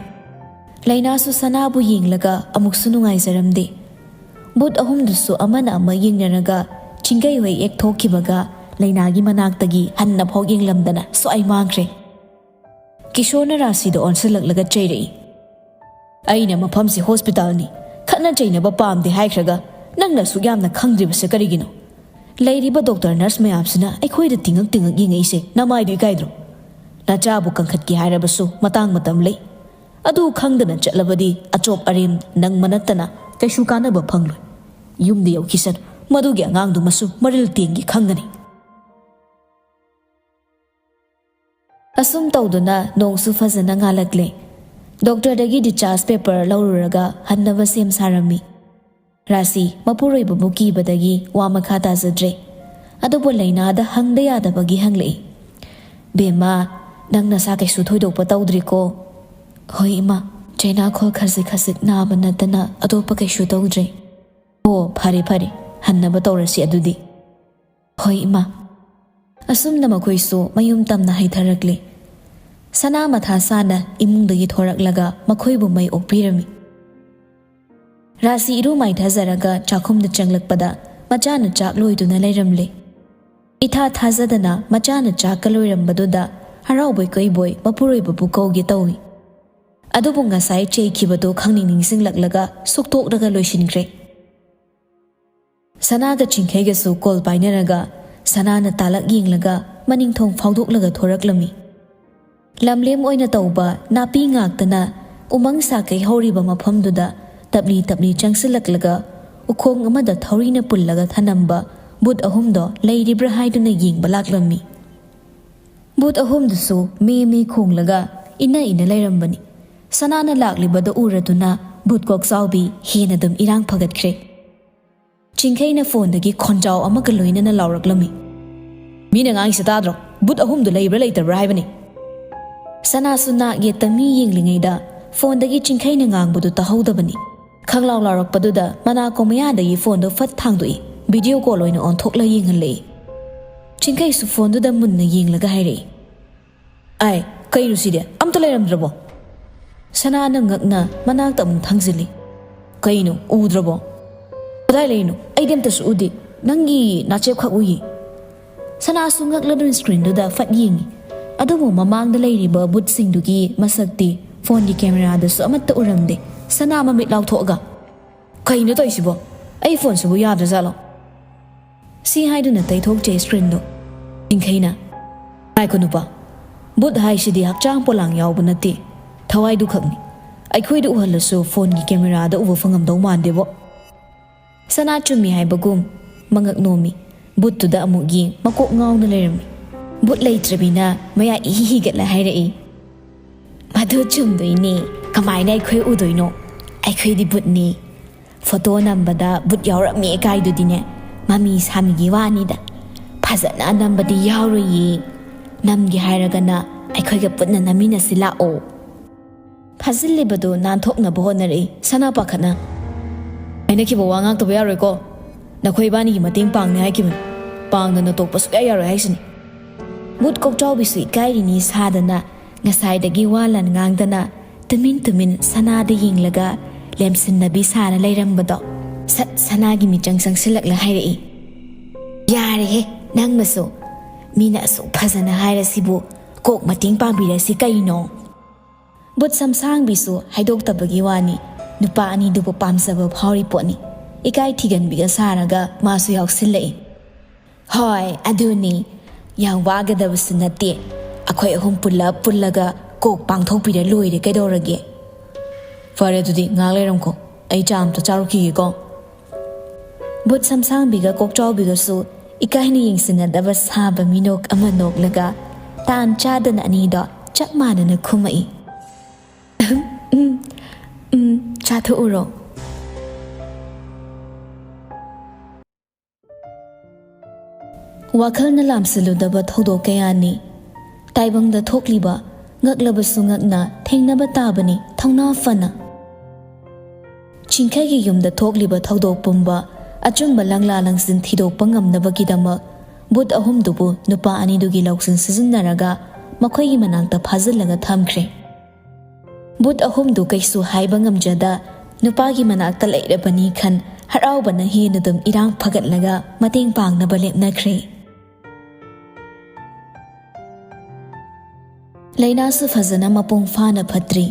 ꯂꯩꯅꯥꯁꯨ ꯁꯅꯥꯕꯨ ꯌꯦꯡꯂꯒ ꯑꯃꯨꯛꯁꯨ ꯅꯨꯡꯉꯥꯏꯖꯔꯝꯗꯦ꯫ ꯚꯨꯠ ꯑꯍꯨꯝꯗꯨꯁꯨ ꯑꯃꯅ ꯑꯃ ꯌꯦꯡꯅꯔꯒ ꯆꯤꯡꯒꯩ ꯍꯣꯏ ꯍꯦꯛ ꯊꯣꯛꯈꯤꯕꯒ ꯂꯩꯅꯥꯒꯤ ꯃꯅꯥꯛꯇꯒꯤ ꯍꯟꯅ ꯐꯥꯎ ꯌꯦꯡꯂꯝꯗꯅ ꯁ꯭ꯋꯥꯏ ꯃꯥꯡꯈ꯭ꯔꯦ꯫ ꯀꯤꯁꯣꯔꯅ ꯔꯥꯁꯤꯗ ꯑꯣꯟꯁꯤꯜꯂꯛꯂꯒ ꯆꯩꯔꯛꯏ꯫ "ꯑꯩꯅ ꯃꯐꯝꯁꯤ ꯍꯣꯁꯄꯤꯇꯥꯜꯅꯤ, ꯈꯠꯅ ꯆꯩꯅꯕ ꯄꯥꯝꯗꯦ ꯍꯥꯏꯈ꯭ꯔꯒ ꯅꯪꯅ ꯑꯁꯨꯛ ꯌꯥꯝꯅ ꯈꯪꯗ꯭ꯔꯤꯕꯁꯦ ꯀꯔꯤꯒꯤꯅꯣ? ꯂꯩꯔꯤꯕ ꯗꯣꯛꯇꯔ ꯅꯔꯁ ꯃꯌꯥꯝꯁꯤꯅ ꯑꯩꯈꯣꯏꯗ ꯇꯤꯡꯉꯛ ꯇꯤꯡꯉꯛ ꯌꯦꯡꯉꯛꯏꯁꯦ ꯅꯃꯥꯏꯗꯨ ꯏꯀꯥꯏꯗ꯭ꯔꯣ? ꯅꯆꯥꯕꯨ ꯀꯟꯈꯠꯀꯦ ꯍꯥꯏꯔꯕꯁꯨ ꯃꯇꯥꯡ ꯃꯇꯝ ꯂꯩ꯫ ꯑꯗꯨ ꯈꯪꯗꯅ ꯆꯠꯂꯕꯗꯤ ꯑꯆꯣꯞ ꯑꯔꯦꯝ ꯅꯪꯕ ꯅꯠꯇꯅ ꯀꯩꯁꯨ ꯀꯥꯟꯅꯕ ꯐꯪꯂꯣꯏ꯫ ꯌꯨꯝꯗ ꯌꯧꯈꯤꯁꯅꯨ, ꯃꯗꯨꯒꯤ ꯑꯉꯥꯡꯗꯨꯃꯁꯨ ꯃꯔꯤꯜ ꯇꯦꯟꯒꯦ ꯈꯪꯒꯅꯤ꯫ ꯑꯁꯨꯝ ꯇꯧꯗꯨꯅ ꯅꯣꯡꯁꯨ ꯐꯖꯅ ꯉꯥꯜꯂꯛꯂꯦ꯫ ꯗꯣꯛꯇꯔꯗꯒꯤ discharge paper ꯂꯧꯔꯨꯔꯒ ꯍꯟꯅꯕ ꯁꯦꯝ ꯁꯥꯔꯝꯃꯤ꯫ ꯔꯥꯁꯤ ꯃꯄꯨꯔꯣꯏꯕꯕꯨ ꯀꯤꯕꯗꯒꯤ ꯋꯥ ꯃꯈꯥ ꯇꯥꯖꯗ꯭ꯔꯦ꯫ ꯑꯗꯨꯕꯨ ꯂꯩꯅꯥꯗ ꯍꯪꯗ ꯌꯥꯗꯕꯒꯤ ꯍꯪꯂꯛꯏ, "ꯕꯦꯝꯃ, ꯅꯪ ꯅꯁꯥ ꯀꯩꯁꯨ ꯊꯣꯏꯗꯣꯛꯄ ꯇꯧꯗ꯭ꯔꯤꯀꯣ?" "ꯍꯣꯏ ꯏꯃꯥ, ꯆꯩꯅꯥꯈꯣꯜ ꯈꯖꯤꯛ ꯈꯖꯤꯛ ꯅꯥꯕ ꯅꯠꯇꯅ ꯑꯇꯣꯞꯄ ꯀꯩꯁꯨ ꯇꯧꯗ꯭ꯔꯦ꯫" "ꯑꯣ, ꯐꯔꯦ ꯐꯔꯦ, ꯍꯟꯅꯕ ꯇꯧꯔꯁꯤ ꯑꯗꯨꯗꯤ꯫" "ꯍꯣꯏ ꯏꯃꯥ꯫" ꯑꯁꯨꯝꯅ ꯃꯈꯣꯏꯁꯨ ꯃꯌꯨꯝ ꯇꯝꯅ ꯍꯩꯊꯔꯛꯂꯤ꯫ ꯁꯅꯥ ꯃꯊꯥ ꯁꯥꯅ ꯏꯃꯨꯡꯗꯒꯤ ꯊꯣꯔꯛꯂꯒ ꯃꯈꯣꯏꯕꯨ ꯃꯩ ꯑꯣꯛꯄꯤꯔꯝꯃꯤ꯫ ꯔꯥꯁꯤ ꯏꯔꯨ ꯃꯥꯏꯊꯖꯔꯒ ꯆꯥꯛꯈꯨꯝꯗ ꯆꯪꯂꯛꯄꯗ ꯃꯆꯥꯅ ꯆꯥꯛ ꯂꯣꯏꯗꯨꯅ ꯂꯩꯔꯝꯂꯦ꯫ ꯏꯊꯥ ꯊꯥꯖꯗꯅ ꯃꯆꯥꯅ ꯆꯥꯛꯀ ꯂꯣꯏꯔꯝꯕꯗꯨꯗ ꯍꯔꯥꯎꯕꯣꯏ ꯀꯩꯕꯣꯏ ꯃꯄꯨꯔꯣꯏꯕꯕꯨ ꯀꯧꯒꯦ ꯇꯧꯏ꯫ ꯑꯗꯨꯕꯨ ꯉꯁꯥꯏ ꯆꯩꯈꯤꯕꯗꯨ ꯈꯪꯅꯤꯡ ꯅꯤꯡꯁꯤꯡꯂꯛꯂꯒ ꯁꯨꯛꯇꯣꯛꯂꯒ ꯂꯣꯏꯁꯤꯟꯈ꯭ꯔꯦ꯫ ꯁꯅꯥꯒ ꯆꯤꯡꯈꯩꯒꯁꯨ ꯀꯣꯜ ꯄꯥꯏꯅꯔꯒ ꯁꯅꯥꯅ ꯇꯥꯂꯛ ꯌꯦꯡꯂꯒ ꯃꯅꯤꯡꯊꯣꯡ ꯐꯥꯎꯗꯣꯛꯂꯒ ꯊꯣꯔꯛꯂꯝꯃꯤ꯫ ꯂꯝꯂꯦꯝ ꯑꯣꯏꯅ ꯇꯧꯕ ꯅꯥꯄꯤ ꯉꯥꯛꯇꯅ ꯎꯃꯪ ꯁꯥꯀꯩ ꯍꯧꯔꯤꯕ ꯃꯐꯝꯗꯨꯗ ꯇꯞꯂꯤ ꯇꯞꯂꯤ ꯆꯪꯁꯤꯜꯂꯛꯂꯒ ꯎꯈꯣꯡ ꯑꯃꯗ ꯊꯧꯔꯤꯅ ꯄꯨꯜꯂꯒ ꯊꯅꯝꯕ ꯕꯨꯠ ꯑꯍꯨꯝꯗꯣ ꯂꯩꯔꯤꯕ꯭ꯔꯥ ꯍꯥꯏꯗꯨꯅ ꯌꯦꯡꯕ ꯂꯥꯛꯂꯝꯃꯤ꯫ ꯕꯨꯠ ꯑꯍꯨꯝꯗꯨꯁꯨ ꯃꯦ ꯃꯦ ꯈꯣꯡꯂꯒ ꯏꯅ ꯏꯅ ꯂꯩꯔꯝꯕꯅꯤ꯫ ꯁꯅꯥꯅ ꯂꯥꯛꯂꯤꯕꯗꯨ ꯎꯔꯗꯨꯅ ꯕꯨꯠ ꯀꯣꯛꯆꯥꯎꯕꯤ ꯍꯦꯟꯅ ꯑꯗꯨꯝ ꯏꯔꯥꯡ ꯐꯒꯠꯈ꯭ꯔꯦ꯫ ꯆꯤꯡꯈꯩꯅ ꯐꯣꯟꯗꯒꯤ ꯈꯣꯟꯖꯥꯎ ꯑꯃꯒ ꯂꯣꯏꯅꯅ ꯂꯥꯎꯔꯛꯂꯝꯃꯤ꯫ "ꯃꯤꯅ ꯉꯥꯡꯉꯤꯁꯦ ꯇꯥꯗ꯭ꯔꯣ? ꯕꯨꯠ ꯑꯍꯨꯝꯗꯨ ꯂꯩꯕ꯭ꯔꯥ ꯂꯩꯇꯕ꯭ꯔꯥ ꯍꯥꯏꯕꯅꯤ꯫" ꯁꯅꯥꯁꯨ ꯅꯥꯛ ꯌꯦꯠꯇ ꯃꯤ ꯌꯦꯡꯂꯤꯉꯩꯗ ꯐꯣꯟꯗꯒꯤ ꯆꯤꯡꯈꯩꯅ ꯉꯥꯡꯕꯗꯨ ꯇꯥꯍꯧꯗꯕꯅꯤ꯫ ꯈꯪꯂꯥꯎ ꯂꯥꯎꯔꯛꯄꯗꯨꯗ ꯃꯅꯥꯀꯣ ꯃꯌꯥꯗꯒꯤ ꯐꯣꯟꯗꯨ ꯐꯠ ꯊꯥꯡꯗꯣꯛꯏ꯫ ꯚꯤꯗꯤꯑꯣ ꯀꯣꯜ ꯑꯣꯏꯅ ꯑꯣꯟꯊꯣꯛꯂ ꯌꯦꯡꯍꯜꯂꯛꯏ꯫ ꯆꯤꯡꯈꯩꯁꯨ ꯐꯣꯟꯗꯨꯗ ꯃꯨꯟꯅ ꯌꯦꯡꯂꯒ ꯍꯥꯏꯔꯛꯏ, "ꯑꯥꯏ, ꯀꯩꯅꯣ ꯁꯤꯗꯤ? ꯑꯝꯇ ꯂꯩꯔꯝꯗ꯭ꯔꯕꯣ?" ꯁꯅꯥꯅ ꯉꯛꯅ ꯃꯅꯥꯛꯇ ꯑꯃꯨꯛ ꯊꯥꯡꯖꯤꯜꯂꯤ꯫ "ꯀꯩꯅꯣ, ꯎꯗ꯭ꯔꯕꯣ?" "ꯀꯗꯥꯏ ꯂꯩꯔꯤꯅꯣ? ꯑꯩꯗꯤ ꯑꯝꯇꯁꯨ ꯎꯗꯦ꯫ ꯅꯪꯒꯤ ꯅꯥꯆꯦꯞꯈꯛ ꯎꯏꯌꯦ꯫" ꯁꯅꯥꯁꯨ ꯉꯛꯂꯗꯨꯅ ꯁ꯭ꯀ꯭ꯔꯤꯟꯗꯨꯗ ꯐꯠ ꯌꯦꯡꯉꯤ꯫ ꯑꯗꯨꯕꯨ ꯃꯃꯥꯡꯗ ꯂꯩꯔꯤꯕ ꯕꯨꯠꯁꯤꯡꯗꯨꯒꯤ ꯃꯁꯛꯇꯤ ꯐꯣꯟꯒꯤ ꯀꯦꯃꯦꯔꯥꯗꯁꯨ ꯑꯃꯠꯇ ꯎꯔꯝꯗꯦ꯫ ꯁꯅꯥ ꯃꯃꯤꯠ ꯂꯥꯎꯊꯣꯛꯑꯒ, "ꯀꯩꯅꯣ ꯇꯧꯔꯤꯁꯤꯕꯣ? ꯑꯩ ꯐꯣꯟꯁꯤꯕꯨ ꯌꯥꯗ꯭ꯔꯖꯥꯠꯂꯣ?" ꯁꯤ ꯍꯥꯏꯗꯨꯅ ꯇꯩꯊꯣꯛꯆꯩ ꯁ꯭ꯀ꯭ꯔꯤꯟꯗꯣ꯫ ꯆꯤꯡꯈꯩꯅ, "ꯉꯥꯏꯈꯣ ꯅꯨꯄꯥ, ꯕꯨꯠ ꯍꯥꯏꯁꯤꯗꯤ ꯍꯛꯆꯥꯡ ꯄꯣꯂꯥꯡ ꯌꯥꯎꯕ ꯅꯠꯇꯦ, ꯊꯋꯥꯏꯗꯨ ꯈꯛꯅꯤ꯫ ꯑꯩꯈꯣꯏꯗ ꯎꯍꯜꯂꯁꯨ ꯐꯣꯟꯒꯤ ꯀꯦꯃꯦꯔꯥꯗ ꯎꯕ ꯐꯪꯉꯝꯗꯧ ꯃꯥꯟꯗꯦꯕꯣ꯫ ꯁꯅꯥ ꯆꯨꯝꯃꯤ ꯍꯥꯏꯕꯒꯨꯝ ꯃꯉꯛ ꯅꯣꯝꯃꯤ꯫ ꯕꯨꯠꯇꯨꯗ ꯑꯃꯨꯛ ꯌꯦꯡ ꯃꯀꯣꯛ ꯉꯥꯎꯅ ꯂꯩꯔꯝꯃꯤ꯫ ꯕꯨꯠ ꯂꯩꯇ꯭ꯔꯕꯤꯅ ꯃꯌꯥ ꯏꯍꯤ ꯍꯤꯒꯠꯂ ꯍꯥꯏꯔꯛꯏ, "ꯃꯗꯨ ꯆꯨꯝꯗꯣꯏꯅꯦ꯫ ꯀꯃꯥꯏꯅ ꯑꯩꯈꯣꯏ ꯎꯗꯣꯏꯅꯣ? ꯑꯩꯈꯣꯏꯗꯤ ꯕꯨꯠꯅꯤ꯫ ꯐꯣꯇꯣ ꯅꯝꯕꯗ ꯕꯨꯠ ꯌꯥꯎꯔꯝꯃꯦ ꯀꯥꯏꯗꯨꯗꯤꯅꯦ, ꯃꯃꯤ ꯁꯥꯃꯤꯒꯤ ꯋꯥꯅꯤꯗ꯫ ꯐꯖꯅ ꯅꯝꯕꯗꯤ ꯌꯥꯎꯔꯣꯏꯌꯦ꯫ ꯅꯝꯒꯦ ꯍꯥꯏꯔꯒꯅ ꯑꯩꯈꯣꯏꯒ ꯄꯨꯟꯅ ꯅꯝꯃꯤꯟꯅꯁꯤ ꯂꯥꯛꯑꯣ꯫" ꯐꯥꯖꯤꯜꯂꯤꯕꯗꯨ ꯅꯥꯟꯊꯣꯛꯅꯕ ꯍꯣꯠꯅꯔꯛꯏ ꯁꯅꯥ ꯄꯥꯈꯠꯅ꯫ "ꯍꯥꯏꯅꯈꯤꯕ ꯋꯥ ꯉꯥꯛꯇꯕ ꯌꯥꯔꯣꯏꯀꯣ꯫ ꯅꯈꯣꯏ ꯏꯕꯥꯅꯤꯒꯤ ꯃꯇꯦꯡ ꯄꯥꯡꯅꯤ ꯍꯥꯏꯈꯤꯕꯅꯤ꯫ ꯄꯥꯡꯗꯅ ꯇꯣꯛꯄ ꯁꯨꯛꯌꯥ ꯌꯥꯔꯣꯏ ꯍꯥꯏꯁꯤꯅꯤ꯫" ꯕꯨꯠ ꯀꯣꯛꯆꯥꯎꯕꯤꯁꯨ ꯏꯀꯥꯏꯔꯤꯅꯤ ꯁꯥꯗꯅ ꯉꯁꯥꯏꯗꯒꯤ ꯋꯥ ꯂꯥꯟ ꯉꯥꯡꯗꯅ ꯇꯨꯃꯤꯟ ꯇꯨꯃꯤꯟ ꯁꯅꯥꯗ ꯌꯦꯡꯂꯒ ꯂꯦꯝꯁꯤꯟꯅꯕꯤ ꯁꯥꯔ ꯂꯩꯔꯝꯕꯗꯣ ꯁꯠ ꯁꯅꯥꯒꯤ ꯃꯤꯆꯪ ꯆꯪꯁꯤꯜꯂꯛꯂ ꯍꯥꯏꯔꯛꯏ, "ꯌꯥꯔꯦꯍꯦ, ꯅꯪꯅꯁꯨ꯫ ꯃꯤꯅ ꯑꯁꯨꯛ ꯐꯖꯅ ꯍꯥꯏꯔꯁꯤꯕꯨ ꯀꯣꯛ ꯃꯇꯦꯡ ꯄꯥꯡꯕꯤꯔꯁꯤ ꯀꯩꯅꯣ?" ꯕꯨꯠ ꯁꯝꯁꯥꯡꯕꯤꯁꯨ ꯍꯥꯏꯗꯣꯛꯇꯕꯒꯤ ꯋꯥꯅꯤ, ꯅꯨꯄꯥ ꯑꯅꯤꯗꯨꯕꯨ ꯄꯥꯝꯖꯕ ꯐꯥꯎꯔꯤ ꯄꯣꯠꯅꯤ꯫ ꯏꯀꯥꯏ ꯊꯤꯒꯟꯕꯤꯒ ꯁꯥꯔꯒ ꯃꯥꯁꯨ ꯌꯥꯎꯁꯤꯜꯂꯛꯏ꯫ "ꯍꯣꯏ, ꯑꯗꯨꯅꯤ꯫ ꯌꯥꯝ ꯋꯥꯒꯗꯕꯁꯨ ꯅꯠꯇꯦ꯫ ꯑꯩꯈꯣꯏ ꯑꯍꯨꯝ ꯄꯨꯜꯂꯞ ꯄꯨꯜꯂꯒ ꯀꯣꯛ ꯄꯥꯡꯊꯣꯛꯄꯤꯔ ꯂꯣꯏꯔꯦ ꯀꯩꯗꯧꯔꯒꯦ?" "ꯐꯔꯦ, ꯑꯗꯨꯗꯤ ꯉꯥꯏꯍꯥꯛ ꯂꯩꯔꯝꯈꯣ꯫ ꯑꯩ ꯆꯥ ꯑꯝꯇ ꯆꯥꯔꯨꯈꯤꯒꯦꯀꯣ꯫" ꯕꯨꯠ ꯁꯝꯁꯥꯡꯕꯤꯒ ꯀꯣꯛꯆꯥꯎꯕꯤꯒꯁꯨ ꯏꯀꯥꯏꯅ ꯌꯦꯡꯁꯤꯟꯅꯗꯕ ꯁꯥꯕ ꯃꯤꯅꯣꯛ ꯑꯃ ꯅꯣꯛꯂꯒ ꯇꯥꯟ ꯆꯥꯗꯅ ꯑꯅꯤꯗꯣ ꯆꯞ ꯃꯥꯟꯅꯅ ꯈꯨꯝꯃꯛꯏ꯫ "ꯎꯝ, ꯎꯝ, ꯆꯥꯊꯣꯛꯎꯔꯣ꯫" ꯋꯥꯈꯜꯅ ꯂꯥꯝꯁꯤꯜꯂꯨꯗꯕ ꯊꯧꯗꯣꯛ ꯀꯌꯥꯅꯤ꯫ ꯇꯥꯏꯕꯪꯗ ꯊꯣꯛꯂꯤꯕ, ꯉꯛꯂꯕꯁꯨ ꯉꯛꯅ ꯊꯦꯡꯅꯕ ꯇꯥꯕꯅꯤ ꯊꯧꯅꯥ ꯐꯅ꯫ ꯆꯤꯡꯈꯩꯒꯤ ꯌꯨꯝꯗ ꯊꯣꯛꯂꯤꯕ ꯊꯧꯗꯣꯛ ꯄꯨꯝꯕ ꯑꯆꯨꯝꯕ ꯂꯪꯂꯥ ꯂꯪꯁꯤꯟ ꯊꯤꯗꯣꯛꯄ ꯉꯝꯅꯕꯒꯤꯗꯃꯛ ꯕꯨꯠ ꯑꯍꯨꯝꯗꯨꯕꯨ ꯅꯨꯄꯥ ꯑꯅꯤꯗꯨꯒꯤ ꯂꯧꯁꯤꯡ ꯁꯤꯖꯤꯟꯅꯔꯒ ꯃꯈꯣꯏꯒꯤ ꯃꯅꯥꯛꯇ ꯐꯥꯖꯤꯜꯂꯒ ꯊꯝꯈ꯭ꯔꯦ꯫ ꯕꯨꯠ ꯑꯍꯨꯝꯗꯨ ꯀꯩꯁꯨ ꯍꯥꯏꯕ ꯉꯝꯖꯗ ꯅꯨꯄꯥꯒꯤ ꯃꯅꯥꯛꯇ ꯂꯩꯔꯕꯅꯤ ꯈꯟ ꯍꯔꯥꯎꯕꯅ ꯍꯦꯟꯅ ꯑꯗꯨꯝ ꯏꯔꯥꯡ ꯐꯒꯠꯂꯒ ꯃꯇꯦꯡ ꯄꯥꯡꯅꯕ ꯂꯦꯞꯅꯈ꯭ꯔꯦ꯫ ꯂꯥꯏꯅꯥꯁꯨ ꯐꯖꯅ ꯃꯄꯨꯡ ꯐꯥꯅ ꯐꯠꯇ꯭ꯔꯤ꯫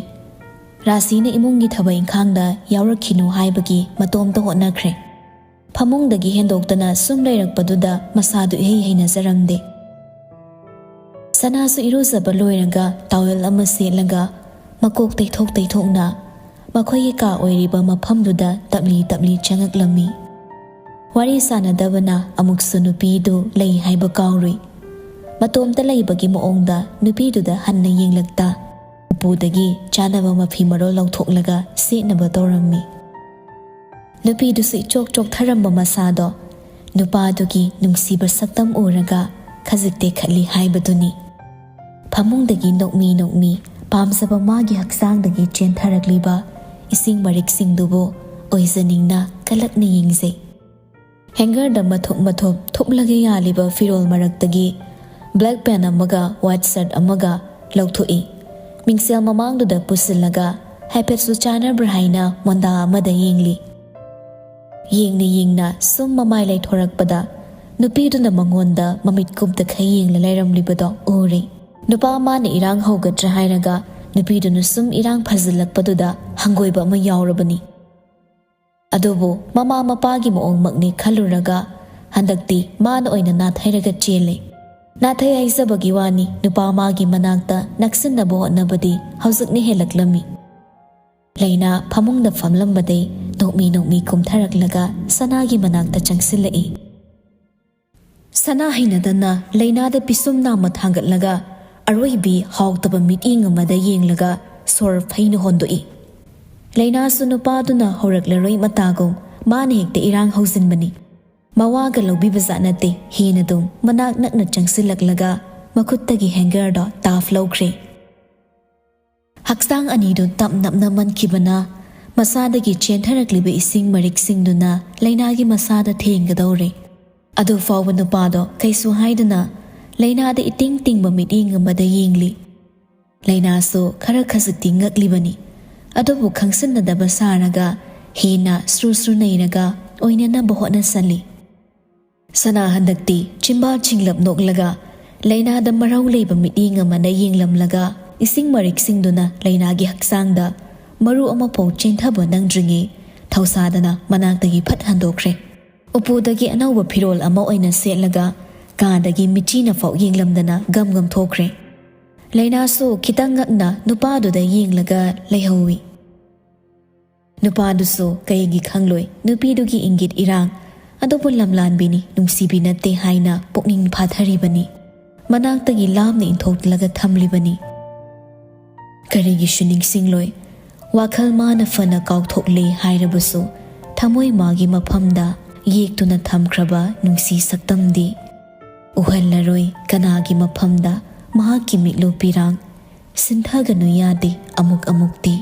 ꯔꯥꯁꯤꯅ ꯏꯃꯨꯡꯒꯤ ꯊꯕꯛ ꯏꯪꯈꯥꯡꯗ ꯌꯥꯎꯔꯛꯈꯤꯅꯨ ꯍꯥꯏꯕꯒꯤ ꯃꯇꯣꯝꯇ ꯍꯣꯠꯅꯈ꯭ꯔꯦ꯫ ꯐꯃꯨꯡꯗꯒꯤ ꯍꯦꯟꯗꯣꯛꯇꯅ ꯁꯨꯝ ꯂꯩꯔꯛꯄꯗꯨꯗ ꯃꯁꯥꯗꯨ ꯏꯍꯩ ꯍꯩꯅꯖꯔꯝꯗꯦ꯫ ꯁꯅꯥꯁꯨ ꯏꯔꯨꯖꯕ ꯂꯣꯏꯔꯒ ꯇꯥꯋꯦꯜ ꯑꯃ ꯁꯦꯠꯂꯒ ꯃꯀꯣꯛ ꯇꯩꯊꯣꯛ ꯇꯩꯊꯣꯛꯅ ꯃꯈꯣꯏꯒꯤ ꯀꯥ ꯑꯣꯏꯔꯤꯕ ꯃꯐꯝꯗꯨꯗ ꯇꯞꯂꯤ ꯇꯞꯂꯤ ꯆꯪꯉꯛꯂꯝꯃꯤ꯫ ꯋꯥꯔꯤ ꯁꯥꯟꯅꯗꯕꯅ ꯑꯃꯨꯛꯁꯨ ꯅꯨꯄꯤꯗꯨ ꯂꯩ ꯍꯥꯏꯕ ꯀꯥꯎꯔꯨꯏ꯫ ꯃꯇꯣꯝꯇ ꯂꯩꯕꯒꯤ ꯃꯑꯣꯡꯗ ꯅꯨꯄꯤꯗꯨꯗ ꯍꯟꯅ ꯌꯦꯡꯂꯛꯇ ꯎꯄꯨꯗꯒꯤ ꯆꯥꯅꯕ ꯃꯐꯤ ꯃꯔꯣꯜ ꯂꯧꯊꯣꯛꯂꯒ ꯁꯦꯠꯅꯕ ꯇꯧꯔꯝꯃꯤ꯫ ꯅꯨꯄꯤꯗꯨꯁꯨ ꯏꯆꯣꯛ ꯆꯣꯛꯊꯔꯝꯕ ꯃꯁꯥꯗꯣ ꯅꯨꯄꯥꯗꯨꯒꯤ ꯅꯨꯡꯁꯤꯕ ꯁꯛꯇꯝ ꯎꯔꯒ ꯈꯖꯤꯛ ꯇꯦꯛꯈꯠꯂꯤ ꯍꯥꯏꯕꯗꯨꯅꯤ꯫ ꯐꯃꯨꯡꯗꯒꯤ ꯅꯣꯛꯃꯤ ꯅꯣꯛꯃꯤ ꯄꯥꯝꯖꯕ ꯃꯥꯒꯤ ꯍꯛꯆꯥꯡꯗꯒꯤ ꯆꯦꯟꯊꯔꯛꯂꯤꯕ ꯏꯁꯤꯡ ꯃꯔꯤꯛꯁꯤꯡꯗꯨꯕꯨ ꯑꯣꯏꯖꯅꯤꯡꯅ ꯀꯂꯛꯅ ꯌꯦꯡꯖꯩ꯫ ꯍꯦꯡꯒꯔꯗ ꯃꯊꯨꯞ ꯃꯊꯨꯞ ꯊꯨꯞꯂꯒ ꯌꯥꯜꯂꯤꯕ ꯐꯤꯔꯣꯜ ꯃꯔꯛꯇꯒꯤ ꯕ꯭ꯂꯦꯛ ꯄꯦꯟ ꯑꯃꯒ ꯋꯥꯏꯠ ꯁꯔꯠ ꯑꯃꯒ ꯂꯧꯊꯣꯛꯏ꯫ ꯃꯤꯡꯁꯦꯜ ꯃꯃꯥꯡꯗꯨꯗ ꯄꯨꯁꯤꯜꯂꯒ ꯍꯥꯏꯐꯦꯠꯁꯨ ꯆꯥꯟꯅꯕ꯭ꯔꯥ ꯍꯥꯏꯅ ꯃꯣꯟꯗꯥ ꯑꯃꯗ ꯌꯦꯡꯂꯤ꯫ ꯌꯦꯡꯅ ꯌꯦꯡꯅ ꯁꯨꯝ ꯃꯃꯥꯏ ꯂꯩꯊꯣꯔꯛꯄꯗ ꯅꯨꯄꯤꯗꯨꯅ ꯃꯉꯣꯟꯗ ꯃꯃꯤꯠ ꯀꯨꯞꯇꯈꯩ ꯌꯦꯡꯂ ꯂꯩꯔꯝꯂꯤꯕꯗꯣ ꯎꯔꯦ꯫ ꯅꯨꯄꯥ ꯑꯃꯅ ꯏꯔꯥꯡ ꯍꯧꯒꯗ꯭ꯔꯥ ꯍꯥꯏꯔꯒ ꯅꯨꯄꯤꯗꯨꯅ ꯁꯨꯝ ꯏꯔꯥꯡ ꯐꯖꯤꯜꯂꯛꯄꯗꯨꯗ ꯍꯪꯒꯣꯏꯕ ꯑꯃ ꯌꯥꯎꯔꯕꯅꯤ꯫ ꯑꯗꯨꯕꯨ ꯃꯃꯥ ꯃꯄꯥꯒꯤ ꯃꯑꯣꯡꯃꯛꯅꯤ ꯈꯜꯂꯨꯔꯒ ꯍꯟꯗꯛꯇꯤ ꯃꯥꯅ ꯑꯣꯏꯅ ꯅꯥꯊꯩꯔꯒ ꯆꯦꯜꯂꯦ꯫ ꯅꯥꯊꯩ ꯍꯥꯏꯖꯕꯒꯤ ꯋꯥꯅꯤ, ꯅꯨꯄꯥ ꯃꯥꯒꯤ ꯃꯅꯥꯛꯇ ꯅꯛꯁꯤꯟꯅꯕ ꯍꯣꯠꯅꯕꯗꯤ ꯍꯧꯖꯤꯛꯅ ꯍꯦꯜꯂꯛꯂꯝꯃꯤ꯫ ꯂꯩꯅꯥ ꯐꯃꯨꯡꯗ ꯐꯝꯂꯝꯕꯗꯩ ꯅꯣꯛꯃꯤ ꯅꯣꯛꯃꯤ ꯀꯨꯝꯊꯔꯛꯂꯒ ꯁꯅꯥꯒꯤ ꯃꯅꯥꯛꯇ ꯆꯪꯁꯤꯜꯂꯛꯏ꯫ ꯁꯅꯥ ꯍꯩꯅꯗꯅ ꯂꯩꯅꯥꯗ ꯄꯤꯁꯨꯝ ꯅꯥꯝꯃ ꯊꯥꯡꯒꯠꯂꯒ ꯑꯔꯣꯏꯕꯤ ꯍꯥꯎꯇꯕ ꯃꯤꯠꯌꯦꯡ ꯑꯃꯗ ꯌꯦꯡꯂꯒ ꯁꯣꯔ ꯐꯩꯅ ꯍꯣꯟꯗꯣꯛꯏ꯫ ꯂꯩꯅꯥꯁꯨ ꯅꯨꯄꯥꯗꯨꯅ ꯍꯧꯔꯛꯂꯔꯣꯏ ꯃꯇꯥꯒꯨꯝ ꯃꯥꯅ ꯍꯦꯛꯇ ꯏꯔꯥꯡ ꯍꯧꯖꯤꯟꯕꯅꯤ꯫ ꯃꯋꯥꯒ ꯂꯧꯕꯤꯕ ꯖꯥꯠ ꯅꯠꯇꯦ, ꯍꯦꯟꯅ ꯑꯗꯨꯝ ꯃꯅꯥꯛ ꯅꯛꯅ ꯆꯪꯁꯤꯜꯂꯛꯂꯒ ꯃꯈꯨꯠꯇꯒꯤ ꯍꯦꯡꯒꯔꯗꯣ ꯇꯥꯐ ꯂꯧꯈ꯭ꯔꯦ꯫ ꯍꯛꯆꯥꯡ ꯑꯅꯤꯗꯨ ꯇꯞ ꯅꯞꯅ ꯃꯟꯈꯤꯕꯅ ꯃꯁꯥꯗꯒꯤ ꯆꯦꯟꯊꯔꯛꯂꯤꯕ ꯏꯁꯤꯡ ꯃꯔꯤꯛꯁꯤꯡꯗꯨꯅ ꯂꯩꯅꯥꯒꯤ ꯃꯁꯥꯗ ꯊꯦꯡꯒꯗꯧꯔꯦ꯫ ꯑꯗꯨ ꯐꯥꯎꯕ ꯅꯨꯄꯥꯗꯣ ꯀꯩꯁꯨ ꯍꯥꯏꯗꯅ ꯂꯩꯅꯥꯗ ꯏꯇꯤꯡ ꯇꯤꯡꯕ ꯃꯤꯠꯌꯦꯡ ꯑꯃꯗ ꯌꯦꯡꯂꯤ꯫ ꯂꯩꯅꯥꯁꯨ ꯈꯔ ꯈꯖꯤꯛꯇꯤ ꯉꯛꯂꯤꯕꯅꯤ꯫ ꯑꯗꯨꯕꯨ ꯈꯪꯁꯤꯟꯅꯗꯕ ꯁꯥꯔꯒ ꯍꯦꯟꯅ ꯁ꯭ꯔꯨ ꯁ꯭ꯔꯨ ꯅꯩꯔꯒ ꯑꯣꯏꯅꯅꯕ ꯍꯣꯠꯅꯁꯜꯂꯤ꯫ ꯁꯅꯥ ꯍꯟꯗꯛꯇꯤ ꯆꯤꯝꯕꯥꯜ ꯆꯤꯡꯂꯞ ꯅꯣꯛꯂꯒ ꯂꯩꯅꯥꯗ ꯃꯔꯧ ꯂꯩꯕ ꯃꯤꯠꯌꯦꯡ ꯑꯃꯅ ꯌꯦꯡꯂꯝꯂꯒ ꯏꯁꯤꯡ ꯃꯔꯤꯛꯁꯤꯡꯗꯨꯅ ꯂꯩꯅꯥꯒꯤ ꯍꯛꯆꯥꯡꯗ ꯃꯔꯨ ꯑꯃꯐꯥꯎ ꯆꯦꯟꯊꯕ ꯅꯪꯗ꯭ꯔꯤꯉꯩ ꯊꯧꯁꯥꯗꯅ ꯃꯅꯥꯛꯇꯒꯤ ꯐꯠ ꯍꯟꯗꯣꯛꯈ꯭ꯔꯦ꯫ ꯎꯄꯨꯗꯒꯤ ꯑꯅꯧꯕ ꯐꯤꯔꯣꯜ ꯑꯃ ꯑꯣꯏꯅ ꯁꯦꯠꯂꯒ ꯀꯥꯗꯒꯤ ꯃꯤꯆꯤꯅ ꯐꯥꯎ ꯌꯦꯡꯂꯝꯗꯅ ꯒꯝ ꯒꯝ ꯊꯣꯛꯈ꯭ꯔꯦ꯫ ꯂꯩꯅꯥꯁꯨ ꯈꯤꯇꯪ ꯉꯛꯅ ꯅꯨꯄꯥꯗꯨꯗ ꯌꯦꯡꯂꯒ ꯂꯩꯍꯧꯏ꯫ ꯅꯨꯄꯥꯗꯨꯁꯨ ꯀꯩꯒꯤ ꯈꯪꯂꯣꯏ ꯅꯨꯄꯤꯗꯨꯒꯤ ꯏꯪꯒꯤꯠ ꯏꯔꯥꯡ꯫ ꯑꯗꯨꯕꯨ ꯂꯝꯂꯥꯟꯕꯤꯅꯤ, ꯅꯨꯡꯁꯤꯕꯤ ꯅꯠꯇꯦ ꯍꯥꯏꯅ ꯄꯨꯛꯅꯤꯡ ꯐꯥꯊꯔꯤꯕꯅꯤ꯫ ꯃꯅꯥꯛꯇꯒꯤ ꯂꯥꯞꯅ ꯏꯟꯊꯣꯛꯂꯒ ꯊꯝꯂꯤꯕꯅꯤ꯫ ꯀꯔꯤꯒꯤꯁꯨ ꯅꯤꯡꯁꯤꯡꯂꯣꯏ꯫ ꯋꯥꯈꯜ ꯃꯥꯅ ꯐꯅ ꯀꯥꯎꯊꯣꯛꯂꯦ ꯍꯥꯏꯔꯕꯁꯨ, ꯊꯃꯣꯏ ꯃꯥꯒꯤ ꯃꯐꯝꯗ ꯌꯦꯛꯇꯨꯅ ꯊꯝꯈ꯭ꯔꯕ ꯅꯨꯡꯁꯤ ꯁꯛꯇꯝꯗꯤ ꯎꯍꯜꯂꯔꯣꯏ꯫ ꯀꯅꯥꯒꯤ ꯃꯐꯝꯗ ꯃꯍꯥꯛꯀꯤ ꯃꯤꯠꯂꯨ ꯄꯤꯔꯥꯡ ꯁꯤꯟꯊꯒꯅꯨ ꯌꯥꯗꯦ ꯑꯃꯨꯛ ꯑꯃꯨꯛꯇꯤ꯫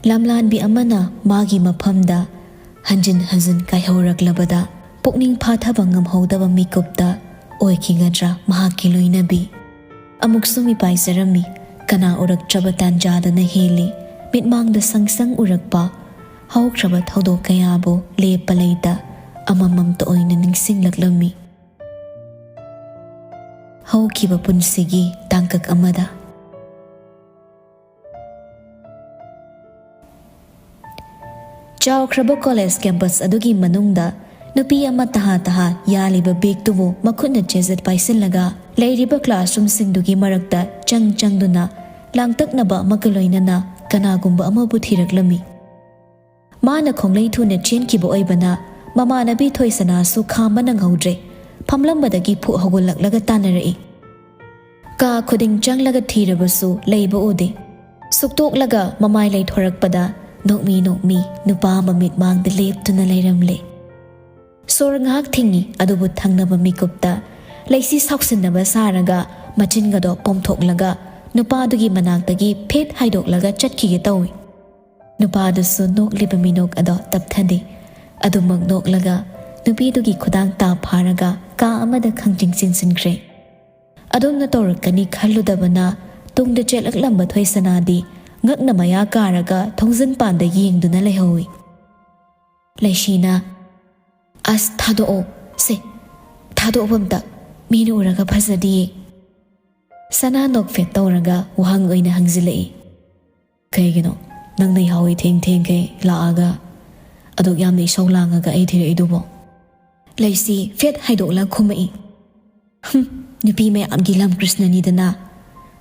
ꯂꯝꯂꯥꯟꯕꯤ ꯑꯃꯅ ꯃꯥꯒꯤ ꯃꯐꯝꯗ ꯍꯟꯖꯤꯟ ꯍꯟꯖꯤꯟ ꯀꯥꯏꯍꯧꯔꯛꯂꯕꯗ ꯄꯨꯛꯅꯤꯡ ꯐꯥꯊꯕ ꯉꯝꯍꯧꯗꯕ ꯃꯤꯀꯨꯞꯇ ꯑꯣꯏꯈꯤꯒꯗ꯭ꯔꯥ ꯃꯍꯥꯛꯀꯤ ꯂꯣꯏꯅꯕꯤ? ꯑꯃꯨꯛꯁꯨ ꯃꯤꯄꯥꯏꯖꯔꯝꯃꯤ꯫ ꯀꯅꯥ ꯎꯔꯛꯇ꯭ꯔꯕ ꯇꯥꯟꯖꯥꯗꯅ ꯍꯦꯜꯂꯤ꯫ ꯃꯤꯠꯃꯥꯡꯗ ꯁꯪ ꯁꯪ ꯎꯔꯛꯄ ꯍꯧꯈ꯭ꯔꯕ ꯊꯧꯗꯣꯛ ꯀꯌꯥꯕꯨ ꯂꯦꯞꯄ ꯂꯩꯇ ꯑꯃꯃꯝꯇ ꯑꯣꯏꯅ ꯅꯤꯡꯁꯤꯡꯂꯛꯂꯝꯃꯤ꯫ ꯍꯧꯈꯤꯕ ꯄꯨꯟꯁꯤꯒꯤ ꯇꯥꯡꯀꯛ ꯑꯃꯗ꯫ ꯆꯥꯎꯈ꯭ꯔꯕ ꯀꯣꯂꯦꯖ ꯀꯦꯝꯄꯁ ꯑꯗꯨꯒꯤ ꯃꯅꯨꯡꯗ ꯅꯨꯄꯤ ꯑꯃ ꯇꯍꯥ ꯇꯍꯥ ꯌꯥꯜꯂꯤꯕ ꯕꯦꯒꯇꯨꯕꯨ ꯃꯈꯨꯠꯅ ꯆꯦꯖꯠ ꯄꯥꯏꯁꯤꯜꯂꯒ ꯂꯩꯔꯤꯕ ꯀ꯭ꯂꯥꯁꯔꯨꯝꯁꯤꯡꯗꯨꯒꯤ ꯃꯔꯛꯇ ꯆꯪ ꯆꯪꯗꯨꯅ ꯂꯥꯡꯇꯛꯅꯕ ꯑꯃꯒ ꯂꯣꯏꯅꯅ ꯀꯅꯥꯒꯨꯝꯕ ꯑꯃꯕꯨ ꯊꯤꯔꯛꯂꯝꯃꯤ꯫ ꯃꯥꯅ ꯈꯣꯡꯂꯩ ꯊꯨꯅ ꯆꯦꯟꯈꯤꯕ ꯑꯣꯏꯕꯅ ꯃꯃꯥꯟꯅꯕꯤ ꯊꯣꯏꯁꯅꯥꯁꯨ ꯈꯥꯝꯕ ꯅꯪꯍꯧꯗ꯭ꯔꯦ꯫ ꯐꯝꯂꯝꯕꯗꯒꯤ ꯐꯨꯛ ꯍꯧꯒꯠꯂꯛꯂꯒ ꯇꯥꯟꯅꯔꯛꯏ꯫ ꯀꯥ ꯈꯨꯗꯤꯡ ꯆꯪꯂꯒ ꯊꯤꯔꯕꯁꯨ ꯂꯩꯕ ꯎꯗꯦ꯫ ꯁꯨꯛꯇꯣꯛꯂꯒ ꯃꯃꯥꯏ ꯂꯩꯊꯣꯔꯛꯄꯗ ꯅꯣꯛꯃꯤ ꯅꯣꯛꯃꯤ ꯅꯨꯄꯥ ꯑꯃ ꯃꯤꯠꯃꯥꯡꯗ ꯂꯦꯞꯇꯨꯅ ꯂꯩꯔꯝꯂꯦ꯫ ꯁꯣꯔ ꯉꯥꯏꯍꯥꯛ ꯊꯤꯡꯉꯤ, ꯑꯗꯨꯕꯨ ꯊꯪꯅꯕ ꯃꯤꯀꯨꯞꯇ ꯂꯩꯁꯤ ꯁꯥꯎꯁꯤꯟꯅꯕ ꯁꯥꯔꯒ ꯃꯆꯤꯟꯒꯗꯣ ꯄꯣꯝꯊꯣꯛꯂꯒ ꯅꯨꯄꯥꯗꯨꯒꯤ ꯃꯅꯥꯛꯇꯒꯤ ꯐꯦꯠ ꯍꯥꯏꯗꯣꯛꯂꯒ ꯆꯠꯈꯤꯒꯦ ꯇꯧꯏ꯫ ꯅꯨꯄꯥꯗꯨꯁꯨ ꯅꯣꯛꯂꯤꯕ ꯃꯤꯅꯣꯛ ꯑꯗꯣ ꯇꯞꯊꯗꯦ꯫ ꯑꯗꯨꯃꯛ ꯅꯣꯛꯂꯒ ꯅꯨꯄꯤꯗꯨꯒꯤ ꯈꯨꯗꯥꯡ ꯇꯥ ꯐꯥꯔꯒ ꯀꯥ ꯑꯃꯗ ꯈꯪꯆꯤꯡ ꯆꯤꯡꯁꯤꯟꯈ꯭ꯔꯦ꯫ ꯑꯗꯣꯝꯅ ꯇꯧꯔꯛꯀꯅꯤ ꯈꯜꯂꯨꯗꯕꯅ ꯇꯨꯡꯗ ꯆꯦꯜꯂꯛꯂꯝꯕ ꯊꯣꯏꯁꯅꯥꯗꯤ ꯉꯛꯅ ꯃꯌꯥ ꯀꯥꯔꯒ ꯊꯣꯡꯖꯤꯟ ꯄꯥꯟꯗ ꯌꯦꯡꯗꯨꯅ ꯂꯩꯍꯧꯏ꯫ ꯂꯩꯁꯤꯅ, "ꯑꯁ, ꯊꯥꯗꯣꯛꯑꯣ, ꯁꯦ, ꯊꯥꯗꯣꯛꯑꯣ ꯑꯝꯇ, ꯃꯤꯅ ꯎꯔꯒ ꯐꯖꯗꯤꯌꯦ꯫" ꯁꯅꯥ ꯅꯣꯛꯐꯦꯠ ꯇꯧꯔꯒ ꯋꯥꯍꯪ ꯑꯣꯏꯅ ꯍꯪꯖꯤꯜꯂꯛꯏ꯫ "ꯀꯩꯒꯤꯅꯣ? ꯅꯪꯅ ꯌꯥꯍꯧ ꯏꯊꯦꯡ ꯊꯦꯡꯈꯩ ꯂꯥꯛꯑꯒ ꯑꯗꯨꯛ ꯌꯥꯝꯅ ꯏꯁꯧ ꯂꯥꯡꯉꯒ ꯑꯩ ꯊꯤꯔꯛꯏꯗꯨꯕꯣ?" ꯂꯩꯁꯤ ꯐꯦꯠ ꯍꯥꯏꯗꯣꯛꯂ ꯈꯨꯝꯃꯛꯏ꯫ ꯍꯨꯝ, ꯅꯨꯄꯤ ꯃꯌꯥꯝꯒꯤ ꯂꯝ ꯀ꯭ꯔꯤꯁꯅꯅꯤꯗꯅ꯫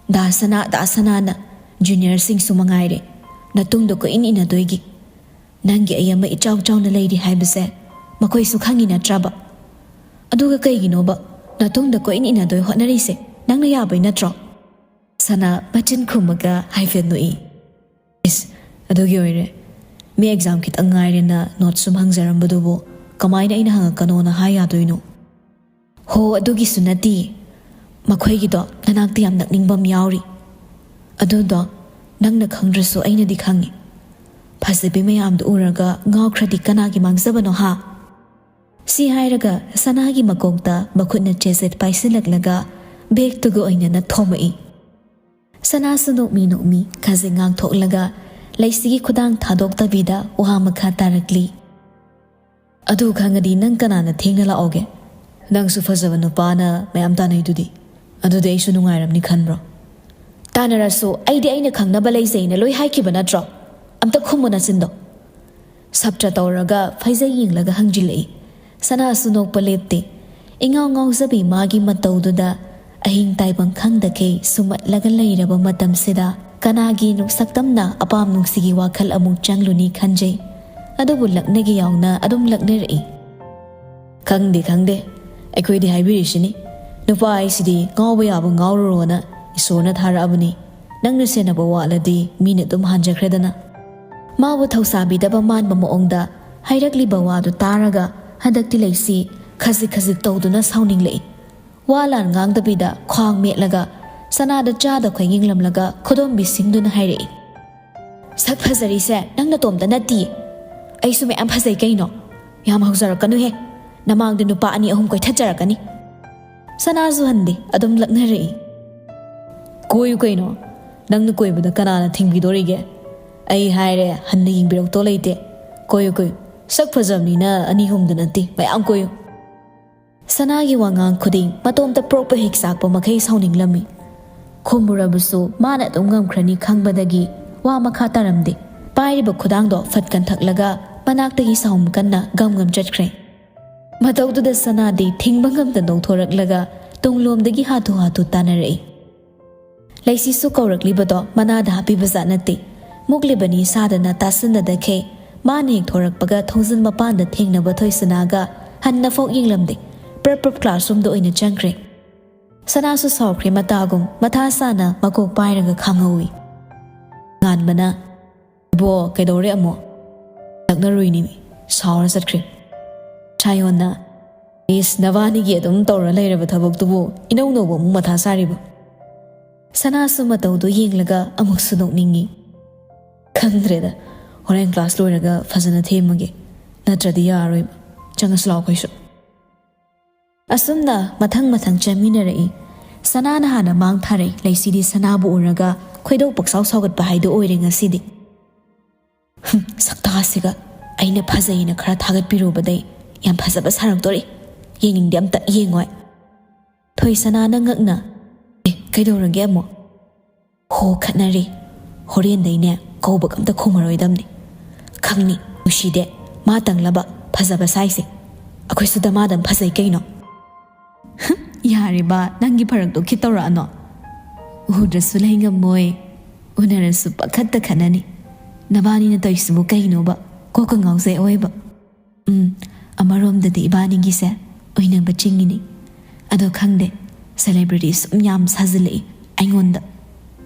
ꯗꯥ ꯁꯅꯥ, ꯗꯥ ꯁꯅꯥꯅ ꯖꯨꯅꯤꯌꯔꯁꯤꯡꯁꯨ ꯃꯉꯥꯏꯔꯦ ꯅꯇꯨꯡꯗ ꯀꯣꯏꯏꯟ ꯏꯟꯅꯗꯣꯏꯒꯤ꯫ ꯅꯪꯒꯤ ꯑꯩ ꯑꯃ ꯏꯆꯥꯎ ꯆꯥꯎꯅ ꯂꯩꯔꯤ ꯍꯥꯏꯕꯁꯦ ꯃꯈꯣꯏꯁꯨ ꯈꯪꯉꯤ ꯅꯠꯇ꯭ꯔꯕ? ꯑꯗꯨꯒ ꯀꯩꯒꯤꯅꯣꯕ ꯅꯇꯨꯡꯗ ꯀꯣꯏꯏꯟ ꯏꯟꯅꯗꯣꯏ ꯍꯣꯠꯅꯔꯤꯁꯦ? ꯅꯪꯅ ꯌꯥꯕꯩ ꯅꯠꯇ꯭ꯔꯣ? ꯁꯅꯥ ꯃꯆꯤꯟ ꯈꯨꯝꯃꯒ ꯍꯥꯏꯐꯦꯠ ꯅꯣꯛꯏ꯫ ꯏꯁ, ꯑꯗꯨꯒꯤ ꯑꯣꯏꯔꯦ꯫ ꯃꯤ ꯑꯦꯛꯖꯥꯝ ꯈꯤꯇꯪ ꯉꯥꯏꯔꯦꯅ ꯅꯣꯠ ꯁꯨꯝ ꯍꯪꯖꯔꯝꯕꯗꯨꯕꯨ ꯀꯃꯥꯏꯅ ꯑꯩꯅ ꯍꯪꯉꯛꯀꯅꯣꯅ ꯍꯥꯏ ꯌꯥꯗꯣꯏꯅꯣ? ꯍꯣ, ꯑꯗꯨꯒꯤꯁꯨ ꯅꯠꯇꯦ꯫ ꯃꯈꯣꯏꯒꯤꯗꯣ ꯅꯅꯥꯛꯇ ꯌꯥꯝ ꯅꯛꯅꯤꯡꯕ ꯑꯃ ꯌꯥꯎꯔꯤ꯫ ꯑꯗꯨꯗꯣ ꯅꯪꯅ ꯈꯪꯗ꯭ꯔꯁꯨ ꯑꯩꯅꯗꯤ ꯈꯪꯉꯤ꯫ ꯐꯖꯕꯤ ꯃꯌꯥꯝꯗꯨ ꯎꯔꯒ ꯉꯥꯎꯈ꯭ꯔꯗꯤ ꯀꯅꯥꯒꯤ ꯃꯥꯡꯖꯕꯅꯣ ꯍꯥ? ꯁꯤ ꯍꯥꯏꯔꯒ ꯁꯅꯥꯒꯤ ꯃꯀꯣꯛꯇ ꯃꯈꯨꯠꯅ ꯆꯦꯖꯦꯠ ꯄꯥꯏꯁꯤꯜꯂꯛꯂꯒ ꯕꯦꯒꯇꯨꯒ ꯑꯣꯏꯅꯅ ꯊꯣꯝꯃꯛꯏ꯫ ꯁꯅꯥꯁꯨ ꯅꯣꯛꯃꯤ ꯅꯣꯛꯃꯤ ꯈꯖꯤꯛ ꯉꯥꯡꯊꯣꯛꯂꯒ ꯂꯩꯁꯤꯒꯤ ꯈꯨꯗꯥꯡ ꯊꯥꯗꯣꯛꯇꯕꯤꯗ ꯋꯥ ꯃꯈꯥ ꯇꯥꯔꯛꯂꯤ꯫ ꯑꯗꯨ ꯈꯪꯉꯗꯤ ꯅꯪ ꯀꯅꯥꯅ ꯊꯦꯡꯅ ꯂꯥꯛꯑꯣꯒꯦ? ꯅꯪꯁꯨ ꯐꯖꯕ ꯅꯨꯄꯥꯅ ꯃꯌꯥꯝ ꯇꯥꯟꯅꯩꯗꯨꯗꯤ꯫ ꯑꯗꯨꯗꯤ ꯑꯩꯁꯨ ꯅꯨꯡꯉꯥꯏꯔꯝꯅꯤ ꯈꯟꯕ꯭ꯔꯣ? ꯇꯥꯟꯅꯔꯁꯨ ꯑꯩꯗꯤ ꯑꯩꯅ ꯈꯪꯅꯕ ꯂꯩꯖꯩꯅ ꯂꯣꯏ ꯍꯥꯏꯈꯤꯕ ꯅꯠꯇ꯭ꯔꯣ? ꯑꯝꯇ ꯈꯨꯝꯃꯨ ꯅꯆꯤꯟꯗꯣ꯫ ꯁꯞꯇ꯭ꯔ ꯇꯧꯔꯒ ꯐꯩꯖꯩ ꯌꯦꯡꯂꯒ ꯍꯪꯖꯤꯜꯂꯛꯏ꯫ ꯁꯅꯥꯁꯨ ꯅꯣꯛꯄ ꯂꯦꯞꯇꯦ꯫ ꯏꯉꯥꯎ ꯉꯥꯎꯖꯕꯤ ꯃꯥꯒꯤ ꯃꯇꯧꯗꯨꯗ ꯑꯍꯤꯡ ꯇꯥꯏꯕꯪ ꯈꯪꯗꯈꯩ ꯁꯨꯝꯃꯠꯂꯒ ꯂꯩꯔꯕ ꯃꯇꯝꯁꯤꯗ ꯀꯅꯥꯒꯤ ꯅꯨꯡꯁꯛꯇꯝꯅ ꯑꯄꯥꯝ ꯅꯨꯡꯁꯤꯒꯤ ꯋꯥꯈꯜ ꯑꯃꯨꯛ ꯆꯪꯂꯨꯅꯤ ꯈꯟꯖꯩ꯫ ꯑꯗꯨꯕꯨ ꯂꯛꯅꯒꯦ ꯌꯥꯎꯅ ꯑꯗꯨꯝ ꯂꯛꯅꯔꯛꯏ꯫ "ꯈꯪꯗꯦ, ꯈꯪꯗꯦ꯫ ꯑꯩꯈꯣꯏꯗꯤ ꯍꯥꯏꯕꯤꯔꯤꯁꯤꯅꯤ꯫ ꯅꯨꯄꯥ ꯍꯥꯏꯁꯤꯗꯤ ꯉꯥꯎꯕ ꯌꯥꯕ ꯉꯥꯎꯔꯨꯔꯣꯅ ꯏꯁꯣꯔꯅ ꯊꯥꯔꯛꯑꯕꯅꯤ꯫ ꯅꯪꯅ ꯁꯦꯟꯅꯕ ꯋꯥꯠꯂꯗꯤ ꯃꯤꯅ ꯑꯗꯨꯝ ꯍꯟꯖꯈ꯭ꯔꯦꯗꯅ꯫" ꯃꯥꯕꯨ ꯊꯧꯁꯥꯕꯤꯗꯕ ꯃꯥꯟꯕ ꯃꯑꯣꯡꯗ ꯍꯥꯏꯔꯛꯂꯤꯕ ꯋꯥꯗꯨ ꯇꯥꯔꯒ ꯍꯟꯗꯛꯇꯤ ꯂꯩꯁꯤ ꯈꯖꯤꯛ ꯈꯖꯤꯛ ꯇꯧꯗꯨꯅ ꯁꯥꯎꯅꯤꯡꯂꯛꯏ꯫ ꯋꯥ ꯂꯥꯟ ꯉꯥꯡꯗꯕꯤꯗ ꯈ꯭ꯋꯥꯡ ꯃꯦꯠꯂꯒ ꯁꯅꯥꯗ ꯆꯥꯗ ꯈꯣꯏ ꯌꯦꯡꯂꯝꯂꯒ ꯈꯨꯗꯣꯝꯕꯤ ꯁꯤꯡꯗꯨꯅ ꯍꯥꯏꯔꯛꯏ꯫ "ꯁꯛ ꯐꯖꯔꯤꯁꯦ ꯅꯪ ꯅꯇꯣꯝꯇ ꯅꯠꯇꯤꯌꯦ꯫ ꯑꯩꯁꯨ ꯃꯌꯥꯝ ꯐꯖꯩ ꯀꯩꯅꯣ꯫ ꯌꯥꯝ ꯍꯧꯖꯔꯛꯀꯅꯨꯍꯦ꯫ ꯅꯃꯥꯡꯗ ꯅꯨꯄꯥ ꯑꯅꯤ ꯑꯍꯨꯝ ꯀꯣꯏꯊꯠꯆꯔꯛꯀꯅꯤ꯫" ꯁꯅꯥꯁꯨ ꯍꯟꯗꯦ, ꯑꯗꯨꯝ ꯂꯛꯅꯔꯛꯏ꯫ "ꯀꯣꯏꯌꯨ ꯀꯩꯅꯣ꯫ ꯅꯪꯅ ꯀꯣꯏꯕꯗ ꯀꯅꯥꯅ ꯊꯤꯡꯕꯤꯗꯣꯔꯤꯒꯦ? ꯑꯩ ꯍꯥꯏꯔꯦ, ꯍꯟꯅ ꯌꯦꯡꯕꯤꯔꯛꯇꯣ ꯂꯩꯇꯦ꯫ ꯀꯣꯏꯌꯨ, ꯀꯣꯏꯌꯨ꯫ ꯁꯛ ꯐꯖꯕꯅꯤꯅ ꯑꯅꯤ ꯑꯍꯨꯝꯗ ꯅꯠꯇꯦ, ꯃꯌꯥꯝ ꯀꯣꯏꯌꯨ꯫" ꯁꯅꯥꯒꯤ ꯋꯥꯉꯥꯡ ꯈꯨꯗꯤꯡ ꯃꯇꯣꯝꯇ ꯄ꯭ꯔꯣꯛꯄ ꯍꯦꯛ ꯆꯥꯛꯄ ꯃꯈꯩ ꯁꯥꯎꯅꯤꯡꯂꯝꯃꯤ꯫ ꯈꯨꯝꯃꯨꯔꯕꯁꯨ ꯃꯥꯅ ꯑꯗꯨꯝ ꯉꯝꯈ꯭ꯔꯅꯤ ꯈꯪꯕꯗꯒꯤ ꯋꯥ ꯃꯈꯥ ꯇꯥꯔꯝꯗꯦ꯫ ꯄꯥꯏꯔꯤꯕ ꯈꯨꯗꯥꯡꯗꯣ ꯐꯠ ꯀꯟꯊꯛꯂꯒ ꯃꯅꯥꯛꯇꯒꯤ ꯁꯥꯎꯝ ꯀꯟꯅ ꯒꯝ ꯒꯝ ꯆꯠꯈ꯭ꯔꯦ꯫ ꯃꯇꯧꯗꯨꯗ ꯁꯅꯥꯗꯤ ꯊꯤꯡꯕ ꯉꯝꯗ ꯅꯣꯛꯊꯣꯔꯛꯂꯒ ꯇꯨꯡꯂꯣꯝꯗꯒꯤ ꯍꯥꯊꯨ ꯍꯥꯊꯨ ꯇꯥꯟꯅꯔꯛꯏ꯫ ꯂꯩꯁꯤꯁꯨ ꯀꯧꯔꯛꯂꯤꯕꯗꯣ ꯃꯅꯥꯗ ꯍꯥꯞꯄꯤꯕꯖꯥꯠ ꯅꯠꯇꯦ꯫ ꯃꯨꯛꯂꯤꯕꯅꯤ ꯁꯥꯗꯅ ꯇꯥꯁꯤꯟꯅꯗꯈꯩ ꯃꯥꯅ ꯍꯦꯛ ꯊꯣꯔꯛꯄꯒ ꯊꯣꯡꯖꯤꯟ ꯃꯄꯥꯟꯗ ꯊꯦꯡꯅꯕ ꯊꯣꯏꯁꯅꯥꯒ ꯍꯟꯅ ꯐꯥꯎ ꯌꯦꯡꯂꯝꯗꯦ꯫ ꯄ꯭ꯔꯞ ꯄ꯭ꯔꯞ ꯀ꯭ꯂꯥꯁꯔꯨꯝꯗ ꯑꯣꯏꯅ ꯆꯪꯈ꯭ꯔꯦ꯫ ꯁꯅꯥꯁꯨ ꯁꯥꯎꯈ꯭ꯔꯦ ꯃꯇꯥꯒꯨꯝ ꯃꯊꯥ ꯁꯥꯅ ꯃꯀꯣꯛ ꯄꯥꯏꯔꯒ ꯈꯥꯡꯍꯧꯏ꯫ ꯉꯥꯟꯕꯅ, "ꯏꯕꯣ, ꯀꯩꯗꯧꯔꯦ ꯑꯃꯨꯛ?" "ꯅꯛꯅꯔꯨꯏꯅꯤ, ꯁꯥꯎꯔ ꯆꯠꯈ꯭ꯔꯦ꯫" ꯁꯥꯌꯣꯟꯅ, "ꯏꯁ, ꯅꯕꯥꯅꯤꯒꯤ ꯑꯗꯨꯝ ꯇꯧꯔ ꯂꯩꯔꯕ ꯊꯕꯛꯇꯨꯕꯨ ꯏꯅꯧ ꯅꯧꯕ ꯑꯃꯨꯛ ꯃꯊꯥ ꯁꯥꯔꯤꯕ?" ꯁꯅꯥꯁꯨ ꯃꯇꯧꯗꯨ ꯌꯦꯡꯂꯒ ꯑꯃꯨꯛꯁꯨ ꯅꯣꯛꯅꯤꯡꯉꯤ꯫ "ꯈꯪꯗ꯭ꯔꯦꯗ, ꯍꯣꯔꯦꯟ ꯀ꯭ꯂꯥꯁ ꯂꯣꯏꯔꯒ ꯐꯖꯅ ꯊꯦꯝꯃꯒꯦ, ꯅꯠꯇ꯭ꯔꯗꯤ ꯌꯥꯔꯣꯏꯕ꯫ ꯆꯪꯉꯁꯤ ꯂꯥꯛꯑꯣ ꯑꯩꯈꯣꯏꯁꯨ꯫" ꯑꯁꯨꯝꯅ ꯃꯊꯪ ꯃꯊꯪ ꯆꯪꯃꯤꯟꯅꯔꯛꯏ꯫ ꯁꯅꯥꯅ ꯍꯥꯟꯅ ꯃꯥꯡ ꯊꯥꯔꯛꯏ꯫ ꯂꯩꯁꯤꯗꯤ ꯁꯅꯥꯕꯨ ꯎꯔꯒ ꯈꯣꯏꯗꯧ ꯄꯛꯁꯥꯎ ꯁꯥꯎꯒꯠꯄ ꯍꯥꯏꯗꯨ ꯑꯣꯏꯔꯦ ꯉꯁꯤꯗꯤ꯫ "ꯍꯨꯝ, ꯁꯛꯇꯥꯁꯤꯒ ꯑꯩꯅ ꯐꯖꯩꯅ ꯈꯔ ꯊꯥꯒꯠꯄꯤꯔꯨꯕꯗꯩ ꯌꯥꯝ ꯐꯖꯕ ꯁꯥꯔꯛꯇꯣꯔꯤ꯫ ꯌꯦꯡꯅꯤꯡꯗꯦ ꯑꯝꯇ, ꯌꯦꯡꯉꯣꯏ꯫" ꯊꯣꯏꯁꯅꯥꯅ ꯉꯛꯅ, "ꯑꯦ, ꯀꯩꯗꯧꯔꯒꯦ ꯑꯃꯨꯛ?" "ꯍꯣ, ꯈꯠꯅꯔꯦ꯫ ꯍꯣꯔꯦꯟꯗꯩꯅꯦ ꯀꯧꯕꯒ ꯑꯝꯇ ꯈꯨꯝꯃꯔꯣꯏꯗꯝꯅꯤ꯫ ꯈꯪꯅꯤ, ꯅꯨꯡꯁꯤꯗꯦ꯫ ꯃꯥ ꯇꯪꯂꯕ ꯐꯖꯕ ꯁꯥꯏꯁꯦ꯫ ꯑꯩꯈꯣꯏꯁꯨ ꯗꯃꯥꯗꯝ ꯐꯖꯩ ꯀꯩꯅꯣ꯫" "ꯍꯝ, ꯌꯥꯔꯦꯕ, ꯅꯪꯒꯤ ꯐꯔꯛꯇꯣ ꯈꯤꯠ ꯇꯧꯔꯛꯑꯅꯣ꯫ ꯎꯗ꯭ꯔꯁꯨ ꯂꯩ ꯉꯝꯃꯣꯏ, ꯎꯅꯔꯁꯨ ꯄꯪꯈꯠꯇ ꯈꯠꯅꯅꯤ꯫ ꯅꯕꯥꯅꯤꯅ ꯇꯧꯔꯤꯁꯤꯕꯨ ꯀꯩꯅꯣꯕ? ꯀꯣꯛꯀ ꯉꯥꯎꯖꯩ ꯑꯑꯣꯏꯕ꯫" ꯎꯝ, ꯑꯃꯔꯣꯝꯗꯗꯤ ꯏꯕꯥꯅꯤꯒꯤꯁꯦ ꯑꯣꯏꯅꯕ ꯆꯤꯡꯉꯤꯅꯤ꯫ ꯑꯗꯣ ꯈꯪꯗꯦ, ꯁꯦꯂꯦꯕ꯭ꯔꯤꯇꯤ ꯁꯨꯝ ꯌꯥꯝ ꯁꯥꯖꯤꯜꯂꯛꯏ ꯑꯩꯉꯣꯟꯗ꯫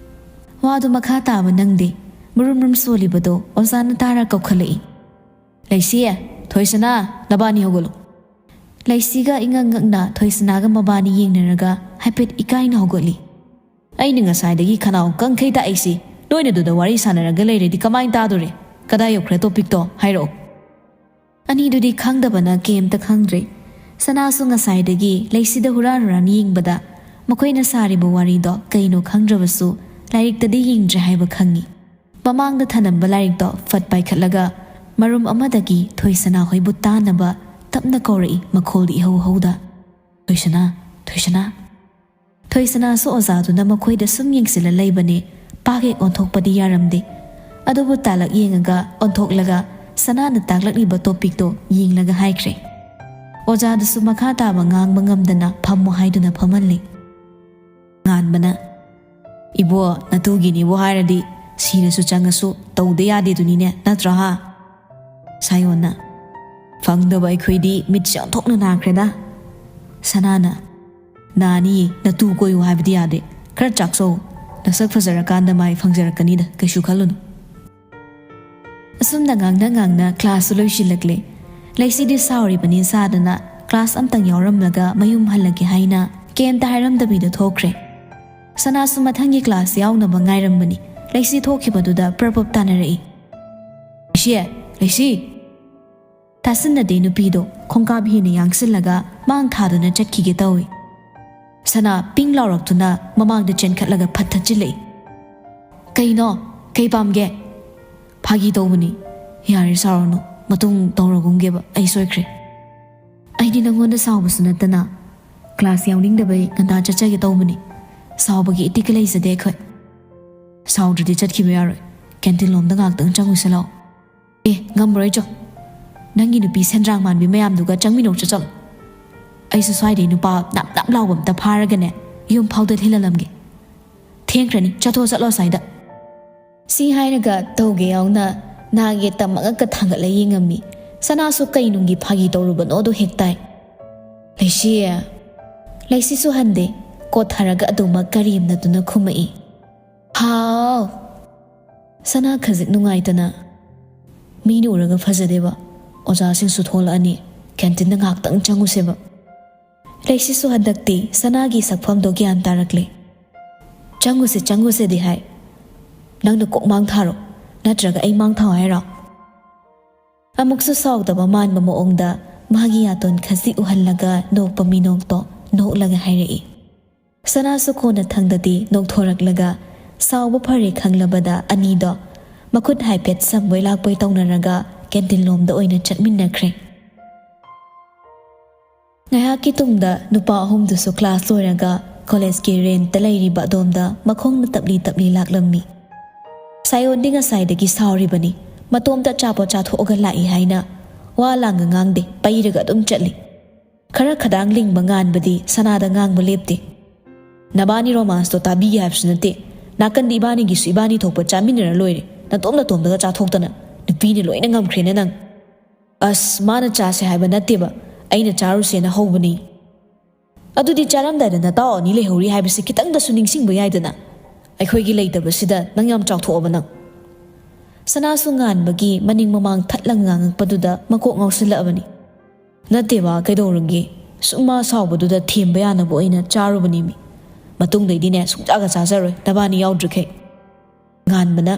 ꯋꯥꯗꯨ ꯃꯈꯥ ꯇꯥꯕ ꯅꯪꯗꯦ꯫ ꯃꯔꯨꯝ ꯃꯔꯨꯝ ꯁꯣꯜꯂꯤꯕꯗꯣ ꯑꯣꯖꯥꯅ ꯇꯥꯔ ꯀꯧꯈꯠꯂꯛꯏ꯫ "ꯂꯩꯁꯤ, ꯊꯣꯏꯁꯅꯥ, ꯅꯕꯥꯅꯤ ꯍꯧꯒꯠꯂꯨ꯫" ꯂꯩꯁꯤꯒ ꯏꯉꯛ ꯉꯛꯅ ꯊꯣꯏꯁꯅꯥꯒ ꯃꯕꯥꯅꯤ ꯌꯦꯡꯅꯔꯒ ꯍꯥꯏꯐꯦꯠ ꯏꯀꯥꯏꯅ ꯍꯧꯒꯠꯂꯤ꯫ "ꯑꯩꯅ ꯉꯁꯥꯏꯗꯒꯤ ꯈꯅꯥꯎ ꯀꯪꯈꯩ ꯇꯥꯛꯏꯁꯤ ꯅꯣꯏꯅꯗꯨꯗ ꯋꯥꯔꯤ ꯁꯥꯟꯅꯔꯒ ꯂꯩꯔꯗꯤ ꯀꯃꯥꯏꯅ ꯇꯥꯗꯣꯔꯤ? ꯀꯗꯥꯏ ꯌꯧꯈ꯭ꯔꯦ ꯇꯣꯄꯤꯛꯇꯣ? ꯍꯥꯏꯔꯛꯑꯣ꯫" ꯑꯅꯤꯗꯨꯗꯤ ꯈꯪꯗꯕꯅ ꯀꯩꯝꯇ ꯈꯪꯗ꯭ꯔꯦ꯫ ꯁꯅꯥꯁꯨ ꯉꯁꯥꯏꯗꯒꯤ ꯂꯩꯁꯤꯗ ꯍꯨꯔꯥꯟ ꯍꯨꯔꯥꯟ ꯌꯦꯡꯕꯗ ꯃꯈꯣꯏꯅ ꯁꯥꯔꯤꯕ ꯋꯥꯔꯤꯗꯣ ꯀꯩꯅꯣ ꯈꯪꯗ꯭ꯔꯕꯁꯨ ꯂꯥꯏꯔꯤꯛꯇꯗꯤ ꯌꯦꯡꯗ꯭ꯔꯦ ꯍꯥꯏꯕ ꯈꯪꯉꯤ꯫ ꯃꯃꯥꯡꯗ ꯊꯅꯝꯕ ꯂꯥꯏꯔꯤꯛꯇꯣ ꯐꯠ ꯄꯥꯏꯈꯠꯂꯒ ꯃꯔꯨꯝ ꯑꯃꯗꯒꯤ ꯊꯣꯏꯁꯅꯥ ꯍꯣꯏꯕꯨ ꯇꯥꯅꯕ ꯇꯞꯅ ꯀꯧꯔꯛꯏ, ꯃꯈꯣꯜꯗꯤ ꯏꯍꯧ ꯍꯧꯗ, "ꯊꯣꯏꯁꯅꯥ, ꯊꯣꯏꯁꯅꯥ꯫" ꯊꯣꯏꯁꯅꯥꯁꯨ ꯑꯣꯖꯥꯗꯨꯅ ꯃꯈꯣꯏꯗ ꯁꯨꯝ ꯌꯦꯡꯁꯤꯜꯂ ꯂꯩꯕꯅꯦ꯫ ꯄꯥꯛ ꯍꯦꯛ ꯑꯣꯟꯊꯣꯛꯄꯗꯤ ꯌꯥꯔꯝꯗꯦ꯫ ꯑꯗꯨꯕꯨ ꯇꯥꯂꯛ ꯌꯦꯡꯉꯒ ꯑꯣꯟꯊꯣꯛꯂꯒ ꯁꯅꯥꯅ ꯇꯥꯛꯂꯛꯂꯤꯕ ꯇꯣꯄꯤꯛꯇꯣ ꯌꯦꯡꯂꯒ ꯍꯥꯏꯈ꯭ꯔꯦ, ꯑꯣꯖꯥꯗꯨꯁꯨ ꯃꯈꯥ ꯇꯥꯕ ꯉꯥꯡꯕ ꯉꯝꯗꯅ ꯐꯝꯃꯨ ꯍꯥꯏꯗꯨꯅ ꯐꯝꯍꯜꯂꯤ꯫ ꯉꯥꯟꯕꯅ, "ꯏꯕꯣ, ꯅꯇꯨꯒꯤꯅꯤꯕꯨ ꯍꯥꯏꯔꯗꯤ ꯁꯤꯔꯁꯨ ꯆꯪꯉꯁꯨ ꯇꯧꯗ ꯌꯥꯗꯦꯗꯨꯅꯤꯅꯦ, ꯅꯠꯇ꯭ꯔꯣ ꯍꯥ?" ꯁꯥꯌꯣꯟꯅ, "ꯐꯪꯗꯕ ꯑꯩꯈꯣꯏꯗꯤ ꯃꯤꯠꯁꯦ ꯑꯣꯟꯊꯣꯛꯅ ꯅꯥꯈ꯭ꯔꯦꯗ꯫" ꯁꯅꯥꯅ, "ꯅꯥꯅꯤꯌꯦ, ꯅꯇꯨ ꯀꯣꯏꯌꯨ ꯍꯥꯏꯕꯗꯤ ꯌꯥꯗꯦ꯫ ꯈꯔ ꯆꯥꯛꯆꯧ꯫ ꯅꯁꯛ ꯐꯖꯔꯀꯥꯟꯗ ꯃꯥꯏ ꯐꯪꯖꯔꯛꯀꯅꯤꯗ, ꯀꯩꯁꯨ ꯈꯜꯂꯨꯅꯨ꯫" ꯑꯁꯨꯝꯅ ꯉꯥꯡꯅ ꯉꯥꯡꯅ ꯀ꯭ꯂꯥꯁꯁꯨ ꯂꯣꯏꯁꯤꯜꯂꯛꯂꯦ꯫ ꯂꯩꯁꯤꯗꯤ ꯁꯥꯎꯔꯤꯕꯅꯤ ꯁꯥꯗꯅ ꯀ꯭ꯂꯥꯁ ꯑꯝꯇꯪ ꯌꯥꯎꯔꯝꯂꯒ ꯃꯌꯨꯝ ꯍꯜꯂꯒꯦ ꯍꯥꯏꯅ ꯀꯩꯝꯇ ꯍꯥꯏꯔꯝꯗꯕꯤꯗ ꯊꯣꯛꯈ꯭ꯔꯦ꯫ ꯁꯅꯥꯁꯨ ꯃꯊꯪꯒꯤ ꯀ꯭ꯂꯥꯁ ꯌꯥꯎꯅꯕ ꯉꯥꯏꯔꯝꯕꯅꯤ꯫ ꯂꯩꯁꯤ ꯊꯣꯛꯈꯤꯕꯗꯨꯗ ꯄ꯭ꯔꯞ ꯄ꯭ꯔꯞ ꯇꯥꯟꯅꯔꯛꯏ꯫ "ꯂꯩꯁꯤ! ꯂꯩꯁꯤ!" ꯇꯥꯁꯤꯟꯅꯗꯦ ꯅꯨꯄꯤꯗꯣ ꯈꯣꯡꯀꯥꯞ ꯍꯦꯟꯅ ꯌꯥꯡꯁꯤꯜꯂꯒ ꯃꯥꯡ ꯊꯥꯗꯨꯅ ꯆꯠꯈꯤꯒꯦ ꯇꯧꯏ꯫ ꯁꯅꯥ ꯄꯤꯡ ꯂꯥꯎꯔꯛꯇꯨꯅ ꯃꯃꯥꯡꯗ ꯆꯦꯟꯈꯠꯂꯒ ꯐꯠ ꯊꯠꯆꯤꯜꯂꯛꯏ꯫ "ꯀꯩꯅꯣ? ꯀꯩ ꯄꯥꯝꯒꯦ?" "ꯐꯥꯒꯤ ꯇꯧꯕꯅꯤ꯫ ꯌꯥꯔꯦ, ꯁꯥꯎꯔꯅꯨ꯫ ꯃꯇꯨꯡ ꯇꯧꯔꯒꯨꯝꯒꯦꯕ, ꯑꯩ ꯁꯣꯏꯈ꯭ꯔꯦ꯫" "ꯑꯩꯗꯤ ꯅꯪꯉꯣꯟꯗ ꯁꯥꯎꯕꯁꯨ ꯅꯠꯇꯅ ꯀ꯭ꯂꯥꯁ ꯌꯥꯎꯅꯤꯡꯗꯕꯩ ꯉꯟꯇꯥ ꯆꯠꯆꯒꯦ ꯇꯧꯕꯅꯤ꯫ ꯁꯥꯎꯕꯒꯤ ꯏꯇꯤꯛꯀ ꯂꯩꯖꯗꯦ ꯑꯩꯈꯣꯏ꯫" "ꯁꯥꯎꯗ꯭ꯔꯗꯤ ꯆꯠꯈꯤꯕ ꯌꯥꯔꯣꯏ꯫ ꯀꯦꯟꯇꯤꯟ ꯂꯣꯝꯗ ꯉꯥꯛꯇꯪ ꯆꯪꯉꯨꯁꯤ ꯂꯥꯛꯑꯣ꯫" "ꯑꯦ, ꯉꯝꯃꯔꯣꯏ ꯆꯣ꯫ ꯅꯪꯒꯤ ꯅꯨꯄꯤ ꯁꯦꯟꯗ꯭ꯔꯥꯡ ꯃꯥꯟꯕꯤ ꯃꯌꯥꯝꯗꯨꯒ ꯆꯪꯃꯤꯟꯅꯧ ꯆꯣ ꯆꯠꯂꯣ꯫ ꯑꯩꯁꯨ ꯁ꯭ꯋꯥꯏꯗꯩ ꯅꯨꯄꯥ ꯅꯞ ꯅꯞ ꯂꯥꯎꯕ ꯑꯝꯇ ꯐꯥꯔꯒꯅꯦ ꯌꯨꯝ ꯐꯥꯎꯗ ꯊꯤꯜꯍꯜꯂꯝꯒꯦ꯫ ꯊꯦꯡꯈ꯭ꯔꯅꯤ, ꯆꯠꯊꯣꯛ ꯆꯠꯂꯣ ꯑꯁ꯭ꯋꯥꯏꯗ꯫" ꯁꯤ ꯍꯥꯏꯔꯒ ꯇꯧꯒꯦ ꯌꯥꯎꯅ ꯅꯥꯒꯤ ꯇꯝ ꯑꯉꯛꯀ ꯊꯥꯡꯒꯠꯂ ꯌꯦꯡꯉꯝꯃꯤ꯫ ꯁꯅꯥꯁꯨ ꯀꯩ ꯅꯨꯡꯒꯤ ꯐꯥꯒꯤ ꯇꯧꯔꯨꯕꯅꯣꯗꯣ ꯍꯦꯛ ꯇꯥꯏ꯫ "ꯂꯩꯁꯤ!" ꯂꯩꯁꯤꯁꯨ ꯍꯟꯗꯦ꯫ ꯀꯣꯠꯊꯔꯒ ꯑꯗꯨꯃꯛ ꯀꯔꯦꯝꯅꯗꯨꯅ ꯈꯨꯝꯃꯛꯏ꯫ "ꯍꯥꯎ!" ꯁꯅꯥ ꯈꯖꯤꯛ ꯅꯨꯡꯉꯥꯏꯇꯅ, "ꯃꯤꯅ ꯎꯔꯒ ꯐꯖꯗꯦꯕ꯫ ꯑꯣꯖꯥꯁꯤꯡꯁꯨ ꯊꯣꯛꯂꯛꯑꯅꯤ꯫ ꯀꯦꯟꯇꯤꯟꯗ ꯉꯥꯏꯍꯥꯛꯇꯪ ꯆꯪꯉꯨꯁꯦꯕ꯫" ꯂꯩꯁꯤꯁꯨ ꯍꯟꯗꯛꯇꯤ ꯁꯅꯥꯒꯤ ꯁꯛꯐꯝꯗꯣ ꯒ꯭ꯌꯥꯟ ꯇꯥꯔꯛꯂꯦ꯫ "ꯆꯪꯉꯨꯁꯦ, ꯆꯪꯉꯨꯁꯦꯗꯤ ꯍꯥꯏ꯫ ꯅꯪꯅ ꯀꯣꯛ ꯃꯥꯡ ꯊꯥꯔꯣ, ꯅꯠꯇ꯭ꯔꯒ ꯑꯩ ꯃꯥꯡ ꯊꯥꯎ ꯍꯥꯏꯔꯣ?" ꯑꯃꯨꯛꯁꯨ ꯁꯥꯎꯗꯕ ꯃꯥꯟꯕ ꯃꯑꯣꯡꯗ ꯃꯥꯒꯤ ꯌꯥꯇꯣꯟ ꯈꯖꯤꯛ ꯎꯍꯜꯂꯒ ꯅꯣꯛꯄ ꯃꯤꯅꯣꯛꯇꯣ ꯅꯣꯛꯂꯒ ꯍꯥꯏꯔꯛꯏ꯫ ꯁꯅꯥꯁꯨ ꯀꯣꯟꯅ ꯊꯪꯗꯗꯤ ꯅꯣꯛꯊꯣꯔꯛꯂꯒ ꯁꯥꯎꯕ ꯐꯔꯦ ꯈꯪꯂꯕꯗ ꯑꯅꯤꯗꯣ ꯃꯈꯨꯠ ꯍꯥꯏꯐꯦꯠ ꯁꯝꯕꯣꯏ ꯂꯥꯛꯄꯣꯏ ꯇꯧꯅꯔꯒ ꯀꯦꯟꯇꯤꯟ ꯂꯣꯝꯗ ꯑꯣꯏꯅ ꯆꯠꯃꯤꯟꯅꯈ꯭ꯔꯦ꯫ ꯉꯥꯏꯍꯥꯛꯀꯤ ꯇꯨꯡꯗ ꯅꯨꯄꯥ ꯑꯍꯨꯝꯗꯨꯁꯨ ꯀ꯭ꯂꯥꯁ ꯂꯣꯏꯔꯒ ꯀꯣꯂꯦꯖꯀꯤ ꯔꯦꯟꯠꯇ ꯂꯩꯔꯤꯕ ꯑꯗꯣꯝꯗ ꯃꯈꯣꯡꯅ ꯇꯞꯂꯤ ꯇꯞꯂꯤ ꯂꯥꯛꯂꯝꯃꯤ꯫ ꯁꯥꯌꯣꯟꯗꯤ ꯉꯁꯥꯏꯗꯒꯤ ꯁꯥꯎꯔꯤꯕꯅꯤ, ꯃꯇꯣꯝꯇ ꯑꯆꯥꯄꯣꯠ ꯆꯥꯊꯣꯛꯑꯒ ꯂꯥꯛꯏ ꯍꯥꯏꯅ ꯋꯥ ꯂꯥꯡꯒ ꯉꯥꯡꯗꯦ, ꯄꯩꯔꯒ ꯑꯗꯨꯝ ꯆꯠꯂꯤ꯫ ꯈꯔ ꯈꯗꯥꯡ ꯂꯤꯡꯕ ꯉꯥꯟꯕꯗꯤ ꯁꯅꯥꯗ ꯉꯥꯡꯕ ꯂꯦꯞꯇꯦ꯫ "ꯅꯕꯥꯅꯤ ꯔꯣꯃꯥꯟꯁꯇꯣ ꯇꯥꯕꯤꯒꯦ ꯍꯥꯏꯕꯁꯨ ꯅꯠꯇꯦ꯫ ꯅꯥꯀꯟꯗ ꯏꯕꯥꯅꯤꯒꯤꯁꯨ ꯏꯕꯥꯅꯤ ꯊꯣꯛꯄ ꯆꯥꯃꯤꯟꯅꯔ ꯂꯣꯏꯔꯦ꯫ ꯅꯇꯣꯝ ꯅꯇꯣꯝꯗꯒ ꯆꯥꯊꯣꯛꯇꯅ꯫ ꯅꯨꯄꯤꯅ ꯂꯣꯏꯅ ꯉꯝꯈ꯭ꯔꯦꯅ ꯅꯪ꯫ ꯑꯁ, ꯃꯥꯅ ꯆꯥꯁꯦ ꯍꯥꯏꯕ ꯅꯠꯇꯦꯕ, ꯑꯩꯅ ꯆꯥꯔꯨꯁꯦꯅ ꯍꯧꯕꯅꯤ꯫ ꯑꯗꯨꯗꯤ ꯆꯥꯔꯝꯗꯥꯏꯗ ꯅꯇꯥꯎ ꯑꯅꯤ ꯂꯩꯍꯧꯔꯤ ꯍꯥꯏꯕꯁꯤ ꯈꯤꯇꯪꯗꯁꯨ ꯅꯤꯡꯁꯤꯡꯕ ꯌꯥꯏꯗꯅ꯫ ꯑꯩꯈꯣꯏꯒꯤ ꯂꯩꯇꯕꯁꯤꯗ ꯅꯪ ꯌꯥꯝ ꯆꯥꯎꯊꯣꯛꯑꯕ ꯅꯪ꯫" ꯁꯅꯥꯁꯨ ꯉꯥꯟꯕꯒꯤ ꯃꯅꯤꯡ ꯃꯃꯥꯡ ꯊꯠꯂꯒ ꯉꯥꯡꯉꯛꯄꯗꯨꯗ ꯃꯀꯣꯛ ꯉꯥꯎꯁꯤꯜꯂꯛꯑꯕꯅꯤ꯫ "ꯅꯠꯇꯦꯕ, ꯀꯩꯗꯧꯔꯒꯦ? ꯁꯨꯝ ꯃꯥ ꯁꯥꯎꯕꯗꯨꯗ ꯊꯦꯝꯕ ꯌꯥꯅꯕ ꯑꯣꯏꯅ ꯆꯥꯔꯨꯕꯅꯦꯃꯤ꯫ ꯃꯇꯨꯡꯗꯩꯗꯤꯅꯦ, ꯁꯨꯡꯆꯥꯒ ꯆꯥꯖꯔꯣꯏ, ꯅꯕꯥꯅꯤ ꯌꯥꯎꯗ꯭ꯔꯤꯈꯩ꯫" ꯉꯥꯟꯕꯅ,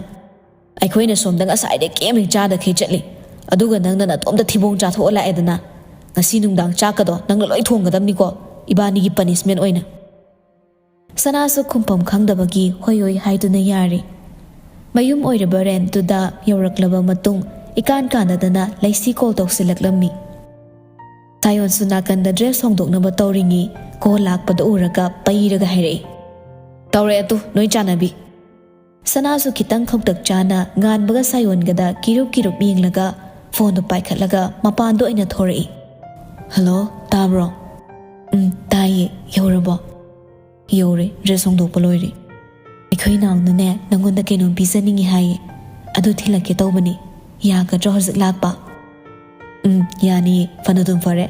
"ꯑꯩꯈꯣꯏꯅ ꯁꯣꯝꯗ ꯉꯁꯥꯏꯗꯩ ꯀꯩꯝ ꯍꯦꯛ ꯆꯥꯗꯈꯩ ꯆꯠꯂꯤ, ꯑꯗꯨꯒ ꯅꯪꯅ ꯅꯇꯣꯝꯇ ꯊꯤꯕꯣꯡ ꯆꯥꯊꯣꯛꯑ ꯂꯥꯛꯑꯦꯗꯅ꯫ ꯉꯁꯤ ꯅꯨꯡꯗꯥꯡ ꯆꯥꯛꯀꯗꯣ ꯅꯪꯅ ꯂꯣꯏ ꯊꯣꯡꯒꯗꯕꯅꯤꯀꯣ, ꯏꯕꯥꯅꯤꯒꯤ ꯄꯅꯤꯁꯃꯦꯟ ꯑꯣꯏꯅ꯫" ꯁꯅꯥꯁꯨ ꯈꯨꯝꯐꯝ ꯈꯪꯗꯕꯒꯤ ꯍꯣꯏ ꯍꯣꯏ ꯍꯥꯏꯗꯨꯅ ꯌꯥꯔꯦ꯫ ꯃꯌꯨꯝ ꯑꯣꯏꯔꯤꯕ ꯔꯦꯟꯠꯇꯨꯗ ꯌꯧꯔꯛꯂꯕ ꯃꯇꯨꯡ, ꯏꯀꯥꯟ ꯀꯥꯟꯅꯗꯅ ꯂꯩꯁꯤ ꯀꯣꯜ ꯇꯧꯁꯤꯜꯂꯛꯂꯝꯃꯤ꯫ ꯁꯥꯌꯣꯟꯁꯨ ꯅꯥꯀꯟꯗ ꯗ꯭ꯔꯦꯁ ꯍꯣꯡꯗꯣꯛꯅꯕ ꯇꯧꯔꯤꯉꯩ, ꯀꯣꯜ ꯂꯥꯛꯄꯗ ꯎꯔꯒ ꯄꯩꯔꯒ ꯍꯥꯏꯔꯛꯏ, "ꯇꯧꯔꯛꯑꯦ ꯇꯨ, ꯅꯣꯏ ꯆꯥꯟꯅꯕꯤ꯫" ꯁꯅꯥꯁꯨ ꯈꯤꯇꯪ ꯈꯧꯇꯛ ꯆꯥꯅ ꯉꯥꯟꯕꯒ ꯁꯥꯌꯣꯟꯒꯗ ꯀꯤꯔꯨꯞ ꯀꯤꯔꯨꯞ ꯌꯦꯡꯂꯒ, ꯐꯣꯟꯗꯨ ꯄꯥꯏꯈꯠꯂꯒ ꯃꯄꯥꯟꯗ ꯑꯣꯏꯅ ꯊꯣꯔꯛꯏ꯫ "ꯍꯜꯂꯣ, ꯇꯥꯕ꯭ꯔꯣ?" "ꯎꯝ, ꯇꯥꯏꯌꯦ꯫ ꯌꯧꯔꯕꯣ?" "ꯌꯧꯔꯦ, ꯗ꯭ꯔꯦꯁ ꯍꯣꯡꯗꯣꯛꯄ ꯂꯣꯏꯔꯦ꯫ ꯑꯩꯈꯣꯏ ꯅꯥꯎꯅꯅꯦ, ꯅꯪꯉꯣꯟꯗ ꯀꯩꯅꯣꯝ ꯄꯤꯖꯅꯤꯡꯉꯤ ꯍꯥꯏꯌꯦ, ꯑꯗꯨ ꯊꯤꯜꯂꯛꯀꯦ ꯇꯧꯕꯅꯤ꯫ ꯌꯥꯒꯗ꯭ꯔꯣ ꯍꯧꯖꯤꯛ ꯂꯥꯛꯄ?" "ꯎꯝ, ꯌꯥꯅꯤꯌꯦ, ꯐꯅꯗꯨꯝ ꯐꯔꯦ꯫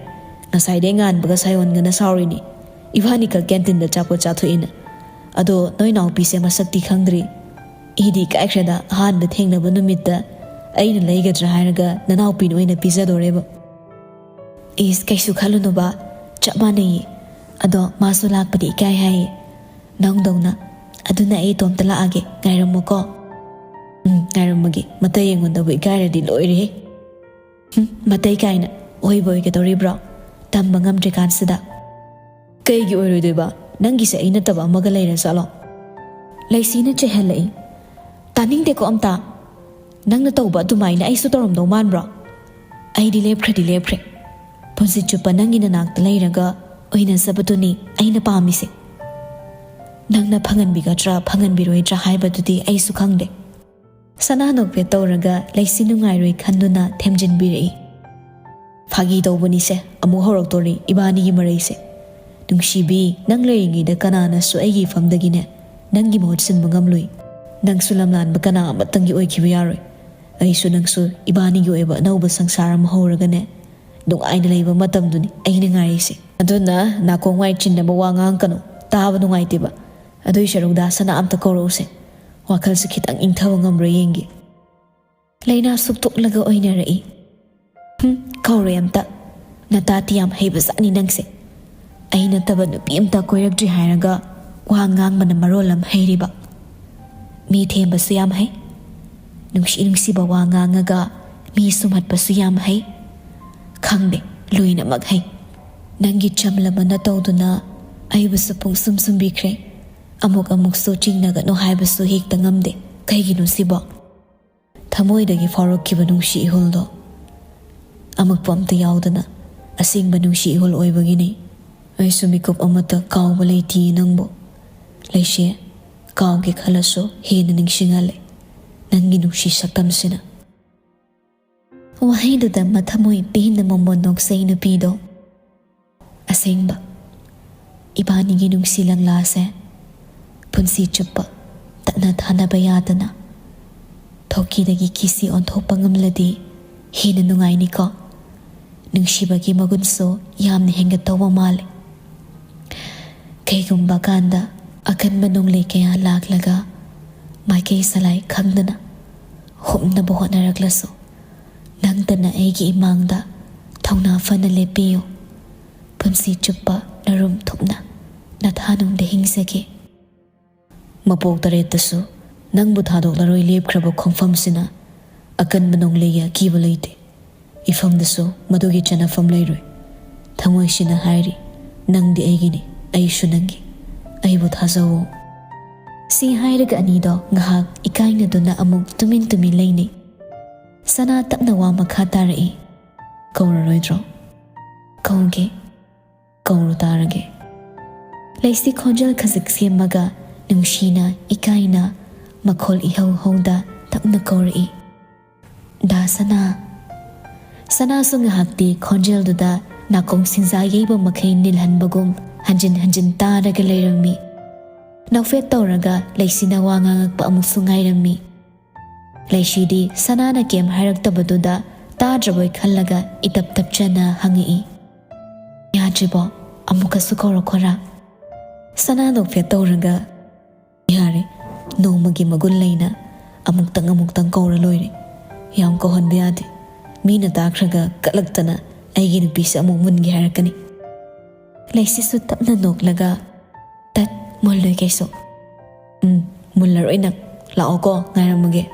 ꯉꯁꯥꯏꯗꯩ ꯉꯥꯟꯕꯒ ꯁꯥꯌꯣꯟꯒꯅ ꯁꯥꯎꯔꯤꯅꯤ, ꯏꯕꯥꯅꯤꯈꯛ ꯀꯦꯟꯇꯤꯟꯗ ꯑꯆꯥꯄꯣꯠ ꯆꯥꯊꯣꯛꯏꯅ꯫ ꯑꯗꯣ ꯅꯣꯏ ꯅꯥꯎꯄꯤꯁꯦ ꯃꯁꯛꯇꯤ ꯈꯪꯗ꯭ꯔꯤ꯫ ꯏꯗꯤ ꯏꯀꯥꯏꯈ꯭ꯔꯦꯗ, ꯑꯍꯥꯟꯕ ꯊꯦꯡꯅꯕ ꯅꯨꯃꯤꯠꯇ ꯑꯩꯅ ꯂꯩꯒꯗ꯭ꯔꯥ ꯍꯥꯏꯔꯒ ꯅꯅꯥꯎꯄꯤꯅ ꯑꯣꯏꯅ ꯄꯤꯖꯗꯣꯔꯦꯕ꯫" "ꯏꯁ, ꯀꯩꯁꯨ ꯈꯜꯂꯨꯅꯨꯕ, ꯆꯞ ꯃꯥꯟꯅꯩꯌꯦ꯫ ꯑꯗꯣ ꯃꯥꯁꯨ ꯂꯥꯛꯄꯗꯤ ꯏꯀꯥꯏ ꯍꯥꯏꯌꯦ, ꯅꯪꯗꯧꯅ꯫ ꯑꯗꯨꯅ ꯑꯩ ꯏꯇꯣꯝꯇ ꯂꯥꯛꯑꯒꯦ, ꯉꯥꯏꯔꯝꯃꯨꯀꯣ꯫" "ꯎꯝ, ꯉꯥꯏꯔꯝꯃꯒꯦ꯫ ꯃꯇꯩ ꯑꯩꯉꯣꯟꯗꯕꯨ ꯏꯀꯥꯏꯔꯗꯤ ꯂꯣꯏꯔꯦꯍꯦ꯫" "ꯍꯨꯝ, ꯃꯇꯩ ꯀꯥꯏꯅ꯫ ꯑꯣꯏꯕ ꯑꯣꯏꯒꯗꯧꯔꯤꯕ꯭ꯔꯣ? ꯇꯝꯕ ꯉꯝꯗ꯭ꯔꯤꯀꯥꯟꯁꯤꯗ꯫" "ꯀꯩꯒꯤ ꯑꯣꯏꯔꯣꯏꯗꯣꯏꯕ? ꯅꯪꯒꯤꯁꯦ ꯑꯩ ꯅꯠꯇꯕ ꯑꯃꯒ ꯂꯩꯔꯖꯥꯠꯂꯣ?" ꯂꯩꯁꯤꯅ ꯆꯩꯍꯜꯂꯛꯏ꯫ "ꯇꯥꯅꯤꯡꯗꯦꯀꯣ ꯑꯝꯇ꯫ ꯅꯪꯅ ꯇꯧꯕ ꯑꯗꯨꯃꯥꯏꯅ ꯑꯩꯁꯨ ꯇꯧꯔꯝꯗꯧ ꯃꯥꯟꯕ꯭ꯔꯣ? ꯑꯩꯗꯤ ꯂꯦꯞꯈ꯭ꯔꯗꯤ ꯂꯦꯞꯈ꯭ꯔꯦ꯫ ꯄꯨꯟꯁꯤ ꯆꯨꯞꯄ ꯅꯪꯒꯤ ꯅꯅꯥꯛꯇ ꯂꯩꯔꯒ ꯑꯣꯏꯅꯖꯕꯗꯨꯅꯤ ꯑꯩꯅ ꯄꯥꯝꯃꯤꯁꯦ꯫ ꯅꯪꯅ ꯐꯪꯍꯟꯕꯤꯒꯗ꯭ꯔꯥ ꯐꯪꯍꯟꯕꯤꯔꯣꯏꯗ꯭ꯔꯥ ꯍꯥꯏꯕꯗꯨꯗꯤ ꯑꯩꯁꯨ ꯈꯪꯗꯦ꯫" ꯁꯅꯥ ꯅꯣꯛꯐꯦꯠ ꯇꯧꯔꯒ ꯂꯩꯁꯤ ꯅꯨꯡꯉꯥꯏꯔꯣꯏ ꯈꯟꯗꯨꯅ ꯊꯦꯝꯖꯤꯟꯕꯤꯔꯛꯏ꯫ ꯐꯥꯒꯤ ꯇꯧꯕꯅꯤꯁꯦ, ꯑꯃꯨꯛ ꯍꯧꯔꯛꯇꯣꯔꯤ ꯏꯕꯥꯅꯤꯒꯤ ꯃꯔꯩꯁꯦ꯫ ꯅꯨꯡꯁꯤꯕꯤ, ꯅꯪ ꯂꯩꯔꯤꯉꯩꯗ ꯀꯅꯥꯅꯁꯨ ꯑꯩꯒꯤ ꯏꯐꯝꯗꯒꯤꯅꯦ ꯅꯪꯒꯤ ꯃꯍꯨꯠ ꯁꯤꯟꯕ ꯉꯝꯂꯨꯏ꯫ ꯅꯪꯁꯨ ꯂꯝꯂꯥꯟꯕ ꯀꯅꯥ ꯑꯃꯠꯇꯪꯒꯤ ꯑꯣꯏꯈꯤꯕ ꯌꯥꯔꯣꯏ꯫ ꯑꯩꯁꯨ ꯅꯪꯁꯨ ꯏꯕꯥꯅꯤꯒꯤ ꯑꯣꯏꯕ ꯑꯅꯧꯕ ꯁꯪꯁꯥꯔ ꯑꯃ ꯍꯧꯔꯒꯅꯦ ꯅꯨꯡꯉꯥꯏꯅ ꯂꯩꯕ ꯃꯇꯝꯗꯨꯅꯤ ꯑꯩꯅ ꯉꯥꯏꯔꯤꯁꯦ꯫ ꯑꯗꯨꯅ ꯅꯥꯀꯣꯡ ꯋꯥꯏ ꯆꯤꯟꯅꯕ ꯋꯥ ꯉꯥꯡꯉꯛꯀꯅꯨ, ꯇꯥꯕ ꯅꯨꯡꯉꯥꯏꯇꯦꯕ꯫ ꯑꯗꯨꯏ ꯁꯔꯨꯛ ꯗꯥ ꯁꯅꯥ ꯑꯝꯇ ꯀꯧꯔꯛꯎꯁꯦ, ꯋꯥꯈꯜꯁꯦ ꯈꯤꯇꯪ ꯏꯪꯊꯕ ꯉꯝꯕ꯭ꯔꯥ ꯌꯦꯡꯒꯦ꯫ ꯂꯩꯅꯥ ꯁꯨꯛꯇꯣꯛꯂꯒ ꯑꯣꯏꯅꯔꯛꯏ꯫ ꯍꯨꯝ, ꯀꯧꯔꯣꯏ ꯑꯝꯇ꯫ ꯅꯇꯥꯇꯤ ꯌꯥꯝ ꯍꯩꯕꯖꯥꯠꯅꯤ ꯅꯪꯁꯦ꯫ ꯑꯩ ꯅꯠꯇꯕ ꯅꯨꯄꯤ ꯑꯝꯇ ꯀꯣꯏꯔꯛꯇ꯭ꯔꯤ ꯍꯥꯏꯔꯒ ꯋꯥ ꯉꯥꯡꯕꯅ ꯃꯔꯣꯜ ꯑꯃ ꯍꯩꯔꯤꯕ꯫ ꯃꯤ ꯊꯦꯝꯕꯁꯨ ꯌꯥꯝ ꯍꯩ, ꯅꯨꯡꯁꯤ ꯅꯨꯡꯁꯤꯕ ꯋꯥ ꯉꯥꯡꯉꯒ ꯃꯤ ꯁꯨꯝꯍꯠꯄꯁꯨ ꯌꯥꯝ ꯍꯩ꯫ ꯈꯪꯗꯦ, ꯂꯣꯏꯅꯃꯛ ꯍꯩ꯫ ꯅꯪꯒꯤ ꯆꯝꯂꯕ ꯅꯇꯧꯗꯨꯅ ꯑꯩꯕꯨꯁꯨ ꯄꯨꯡꯁꯨꯝ ꯁꯨꯝꯕꯤꯈ꯭ꯔꯦ꯫ ꯑꯃꯨꯛ ꯑꯃꯨꯛꯁꯨ ꯆꯤꯡꯅꯒꯅꯨ ꯍꯥꯏꯕꯁꯨ ꯍꯦꯛꯇ ꯉꯝꯗꯦ꯫ ꯀꯩꯒꯤꯅꯣ ꯁꯤꯕꯣ? ꯊꯃꯣꯏꯗꯒꯤ ꯐꯥꯎꯔꯛꯈꯤꯕ ꯅꯨꯡꯁꯤ ꯏꯍꯨꯜꯗꯣ ꯑꯃꯛꯄ ꯑꯝꯇ ꯌꯥꯎꯗꯅ ꯑꯁꯦꯡꯕ ꯅꯨꯡꯁꯤ ꯏꯍꯨꯜ ꯑꯣꯏꯕꯒꯤꯅꯤ꯫ ꯑꯩꯁꯨ ꯃꯤꯀꯨꯞ ꯑꯃꯠꯇ ꯀꯥꯎꯕ ꯂꯩꯇꯤꯌꯦ ꯅꯪꯕꯨ꯫ ꯂꯩꯁꯦ, ꯀꯥꯎꯒꯦ ꯈꯜꯂꯁꯨ ꯍꯦꯟꯅ ꯅꯤꯡꯁꯤꯡꯍꯜꯂꯦ ꯅꯪꯒꯤ ꯅꯨꯡꯁꯤ ꯁꯛꯇꯝꯁꯤꯅ꯫ ꯋꯥꯍꯩꯗꯨꯗ ꯃꯊꯃꯣꯏ ꯄꯦꯟꯅ ꯃꯣꯃꯣꯟ ꯅꯣꯛꯆꯩ ꯅꯨꯄꯤꯗꯣ꯫ ꯑꯁꯦꯡꯕ, ꯏꯕꯥꯅꯤꯒꯤ ꯅꯨꯡꯁꯤ ꯂꯪꯂꯥꯁꯦ ꯄꯨꯟꯁꯤ ꯆꯨꯞꯄ ꯇꯠꯅ ꯊꯥꯅꯕ ꯌꯥꯗꯅ ꯊꯣꯛꯀꯤꯗꯒꯤ ꯀꯤꯁꯤ ꯑꯣꯟꯊꯣꯛꯄ ꯉꯝꯂꯗꯤ ꯍꯦꯟꯅ ꯅꯨꯡꯉꯥꯏꯅꯤꯀꯣ꯫ ꯅꯨꯡꯁꯤꯕꯒꯤ ꯃꯒꯨꯟꯁꯨ ꯌꯥꯝꯅ ꯍꯦꯟꯒꯠꯇꯧꯕ ꯃꯥꯜꯂꯦ꯫ ꯀꯩꯒꯨꯝꯕ ꯀꯥꯟꯗ ꯑꯀꯟꯕ ꯅꯣꯡꯂꯩ ꯀꯌꯥ ꯂꯥꯛꯂꯒ ꯃꯥꯏꯀꯩ ꯁꯂꯥꯏ ꯈꯪꯗꯅ ꯍꯨꯞꯅꯕ ꯍꯣꯠꯅꯔꯛꯂꯁꯨ, ꯅꯪꯇꯅ ꯑꯩꯒꯤ ꯏꯃꯥꯡꯗ ꯊꯧꯅꯥ ꯐꯅ ꯂꯦꯞꯄꯤꯌꯨ꯫ ꯄꯨꯟꯁꯤ ꯆꯨꯞꯄ ꯅꯔꯨꯝ ꯊꯨꯞꯅ ꯅꯊꯥꯅꯨꯡꯗ ꯍꯤꯡꯖꯒꯦ꯫ ꯃꯄꯣꯛ ꯇꯔꯦꯠꯇꯁꯨ ꯅꯪꯕꯨ ꯊꯥꯗꯣꯛꯂꯔꯣꯏ ꯂꯦꯞꯈ꯭ꯔꯕ ꯈꯣꯡꯐꯝꯁꯤꯅ ꯑꯀꯟꯕ ꯅꯣꯡꯂꯩꯒꯤ ꯑꯀꯤꯕ ꯂꯩꯇꯦ꯫ ꯏꯐꯝꯗꯁꯨ ꯃꯗꯨꯒꯤ ꯆꯅꯐꯝ ꯂꯩꯔꯣꯏ꯫ ꯊꯃꯣꯏꯁꯤꯅ ꯍꯥꯏꯔꯤ, "ꯅꯪꯗꯤ ꯑꯩꯒꯤꯅꯤ, ꯑꯩꯁꯨ ꯅꯪꯒꯤ꯫ ꯑꯩꯕꯨ ꯊꯥꯖꯧꯑꯣ꯫" ꯁꯤ ꯍꯥꯏꯔꯒ ꯑꯅꯤꯗꯣ ꯉꯥꯏꯍꯥꯛ ꯏꯀꯥꯏꯅꯗꯨꯅ ꯑꯃꯨꯛ ꯇꯨꯃꯤꯟ ꯇꯨꯃꯤꯟ ꯂꯩꯅꯩ꯫ ꯁꯅꯥ ꯇꯞꯅ ꯋꯥ ꯃꯈꯥ ꯇꯥꯔꯛꯏ, "ꯀꯧꯔꯔꯣꯏꯗ꯭ꯔꯣ?" "ꯀꯧꯒꯦ, ꯀꯧꯔꯨ ꯇꯥꯔꯒꯦ꯫" ꯂꯩꯁꯤ ꯈꯣꯟꯖꯦꯜ ꯈꯖꯤꯛ ꯁꯦꯝꯃꯒ ꯅꯨꯡꯁꯤꯅ, ꯏꯀꯥꯏꯅ, ꯃꯈꯣꯜ ꯏꯍꯧ ꯍꯧꯗ ꯇꯞꯅ ꯀꯧꯔꯛꯏ, "ꯗꯥ ꯁꯅꯥ꯫" ꯁꯅꯥꯁꯨ ꯉꯥꯏꯍꯥꯛꯇꯤ ꯈꯣꯟꯖꯦꯜꯗꯨꯗ ꯅꯥꯀꯣꯡ ꯁꯤꯡꯖꯥ ꯌꯩꯕ ꯃꯈꯩ ꯅꯤꯜꯍꯟꯕꯒꯨꯝ ꯍꯟꯖꯤꯟ ꯍꯟꯖꯤꯟ ꯇꯥꯔꯒ ꯂꯩꯔꯝꯃꯤ꯫ ꯅꯣꯛꯐꯦꯠ ꯇꯧꯔꯒ ꯂꯩꯁꯤꯅ ꯋꯥ ꯉꯥꯡꯉꯛꯄ ꯑꯃꯨꯛꯁꯨ ꯉꯥꯏꯔꯝꯃꯤ꯫ ꯂꯩꯁꯤꯗꯤ ꯁꯅꯥꯅ ꯀꯩꯝ ꯍꯥꯏꯔꯛꯇꯕꯗꯨꯗ ꯇꯥꯗ꯭ꯔꯕꯣꯏ ꯈꯜꯂꯒ ꯏꯇꯞ ꯇꯞꯆꯅ ꯍꯪꯉꯛꯏ, "ꯌꯥꯗ꯭ꯔꯤꯕꯣ? ꯑꯃꯨꯛꯀꯁꯨ ꯀꯧꯔꯛꯈꯣꯔꯥ?" ꯁꯅꯥ ꯅꯣꯛꯐꯦꯠ ꯇꯧꯔꯒ, "ꯌꯥꯔꯦ, ꯅꯣꯡꯃꯒꯤ ꯃꯒꯨꯟ ꯂꯩꯅ ꯑꯃꯨꯛꯇꯪ ꯑꯃꯨꯛꯇꯪ ꯀꯧꯔ ꯂꯣꯏꯔꯦ꯫ ꯌꯥꯝ ꯀꯧꯍꯟꯕ ꯌꯥꯗꯦ꯫ ꯃꯤꯅ ꯇꯥꯈ꯭ꯔꯒ ꯀꯠꯂꯛꯇꯅ ꯑꯩꯒꯤ ꯅꯨꯄꯤꯁꯦ ꯑꯃꯨꯛ ꯃꯨꯟꯒꯦ ꯍꯥꯏꯔꯛꯀꯅꯤ꯫" ꯂꯩꯁꯤꯁꯨ ꯇꯞꯅ ꯅꯣꯛꯂꯒ, "ꯇꯠ, ꯃꯨꯜꯂꯣꯏ ꯀꯩꯁꯨ꯫ ꯎꯝ, ꯃꯨꯜꯂꯔꯣꯏ ꯅꯪ꯫ ꯂꯥꯛꯑꯣꯀꯣ, ꯉꯥꯏꯔꯝꯃꯒꯦ꯫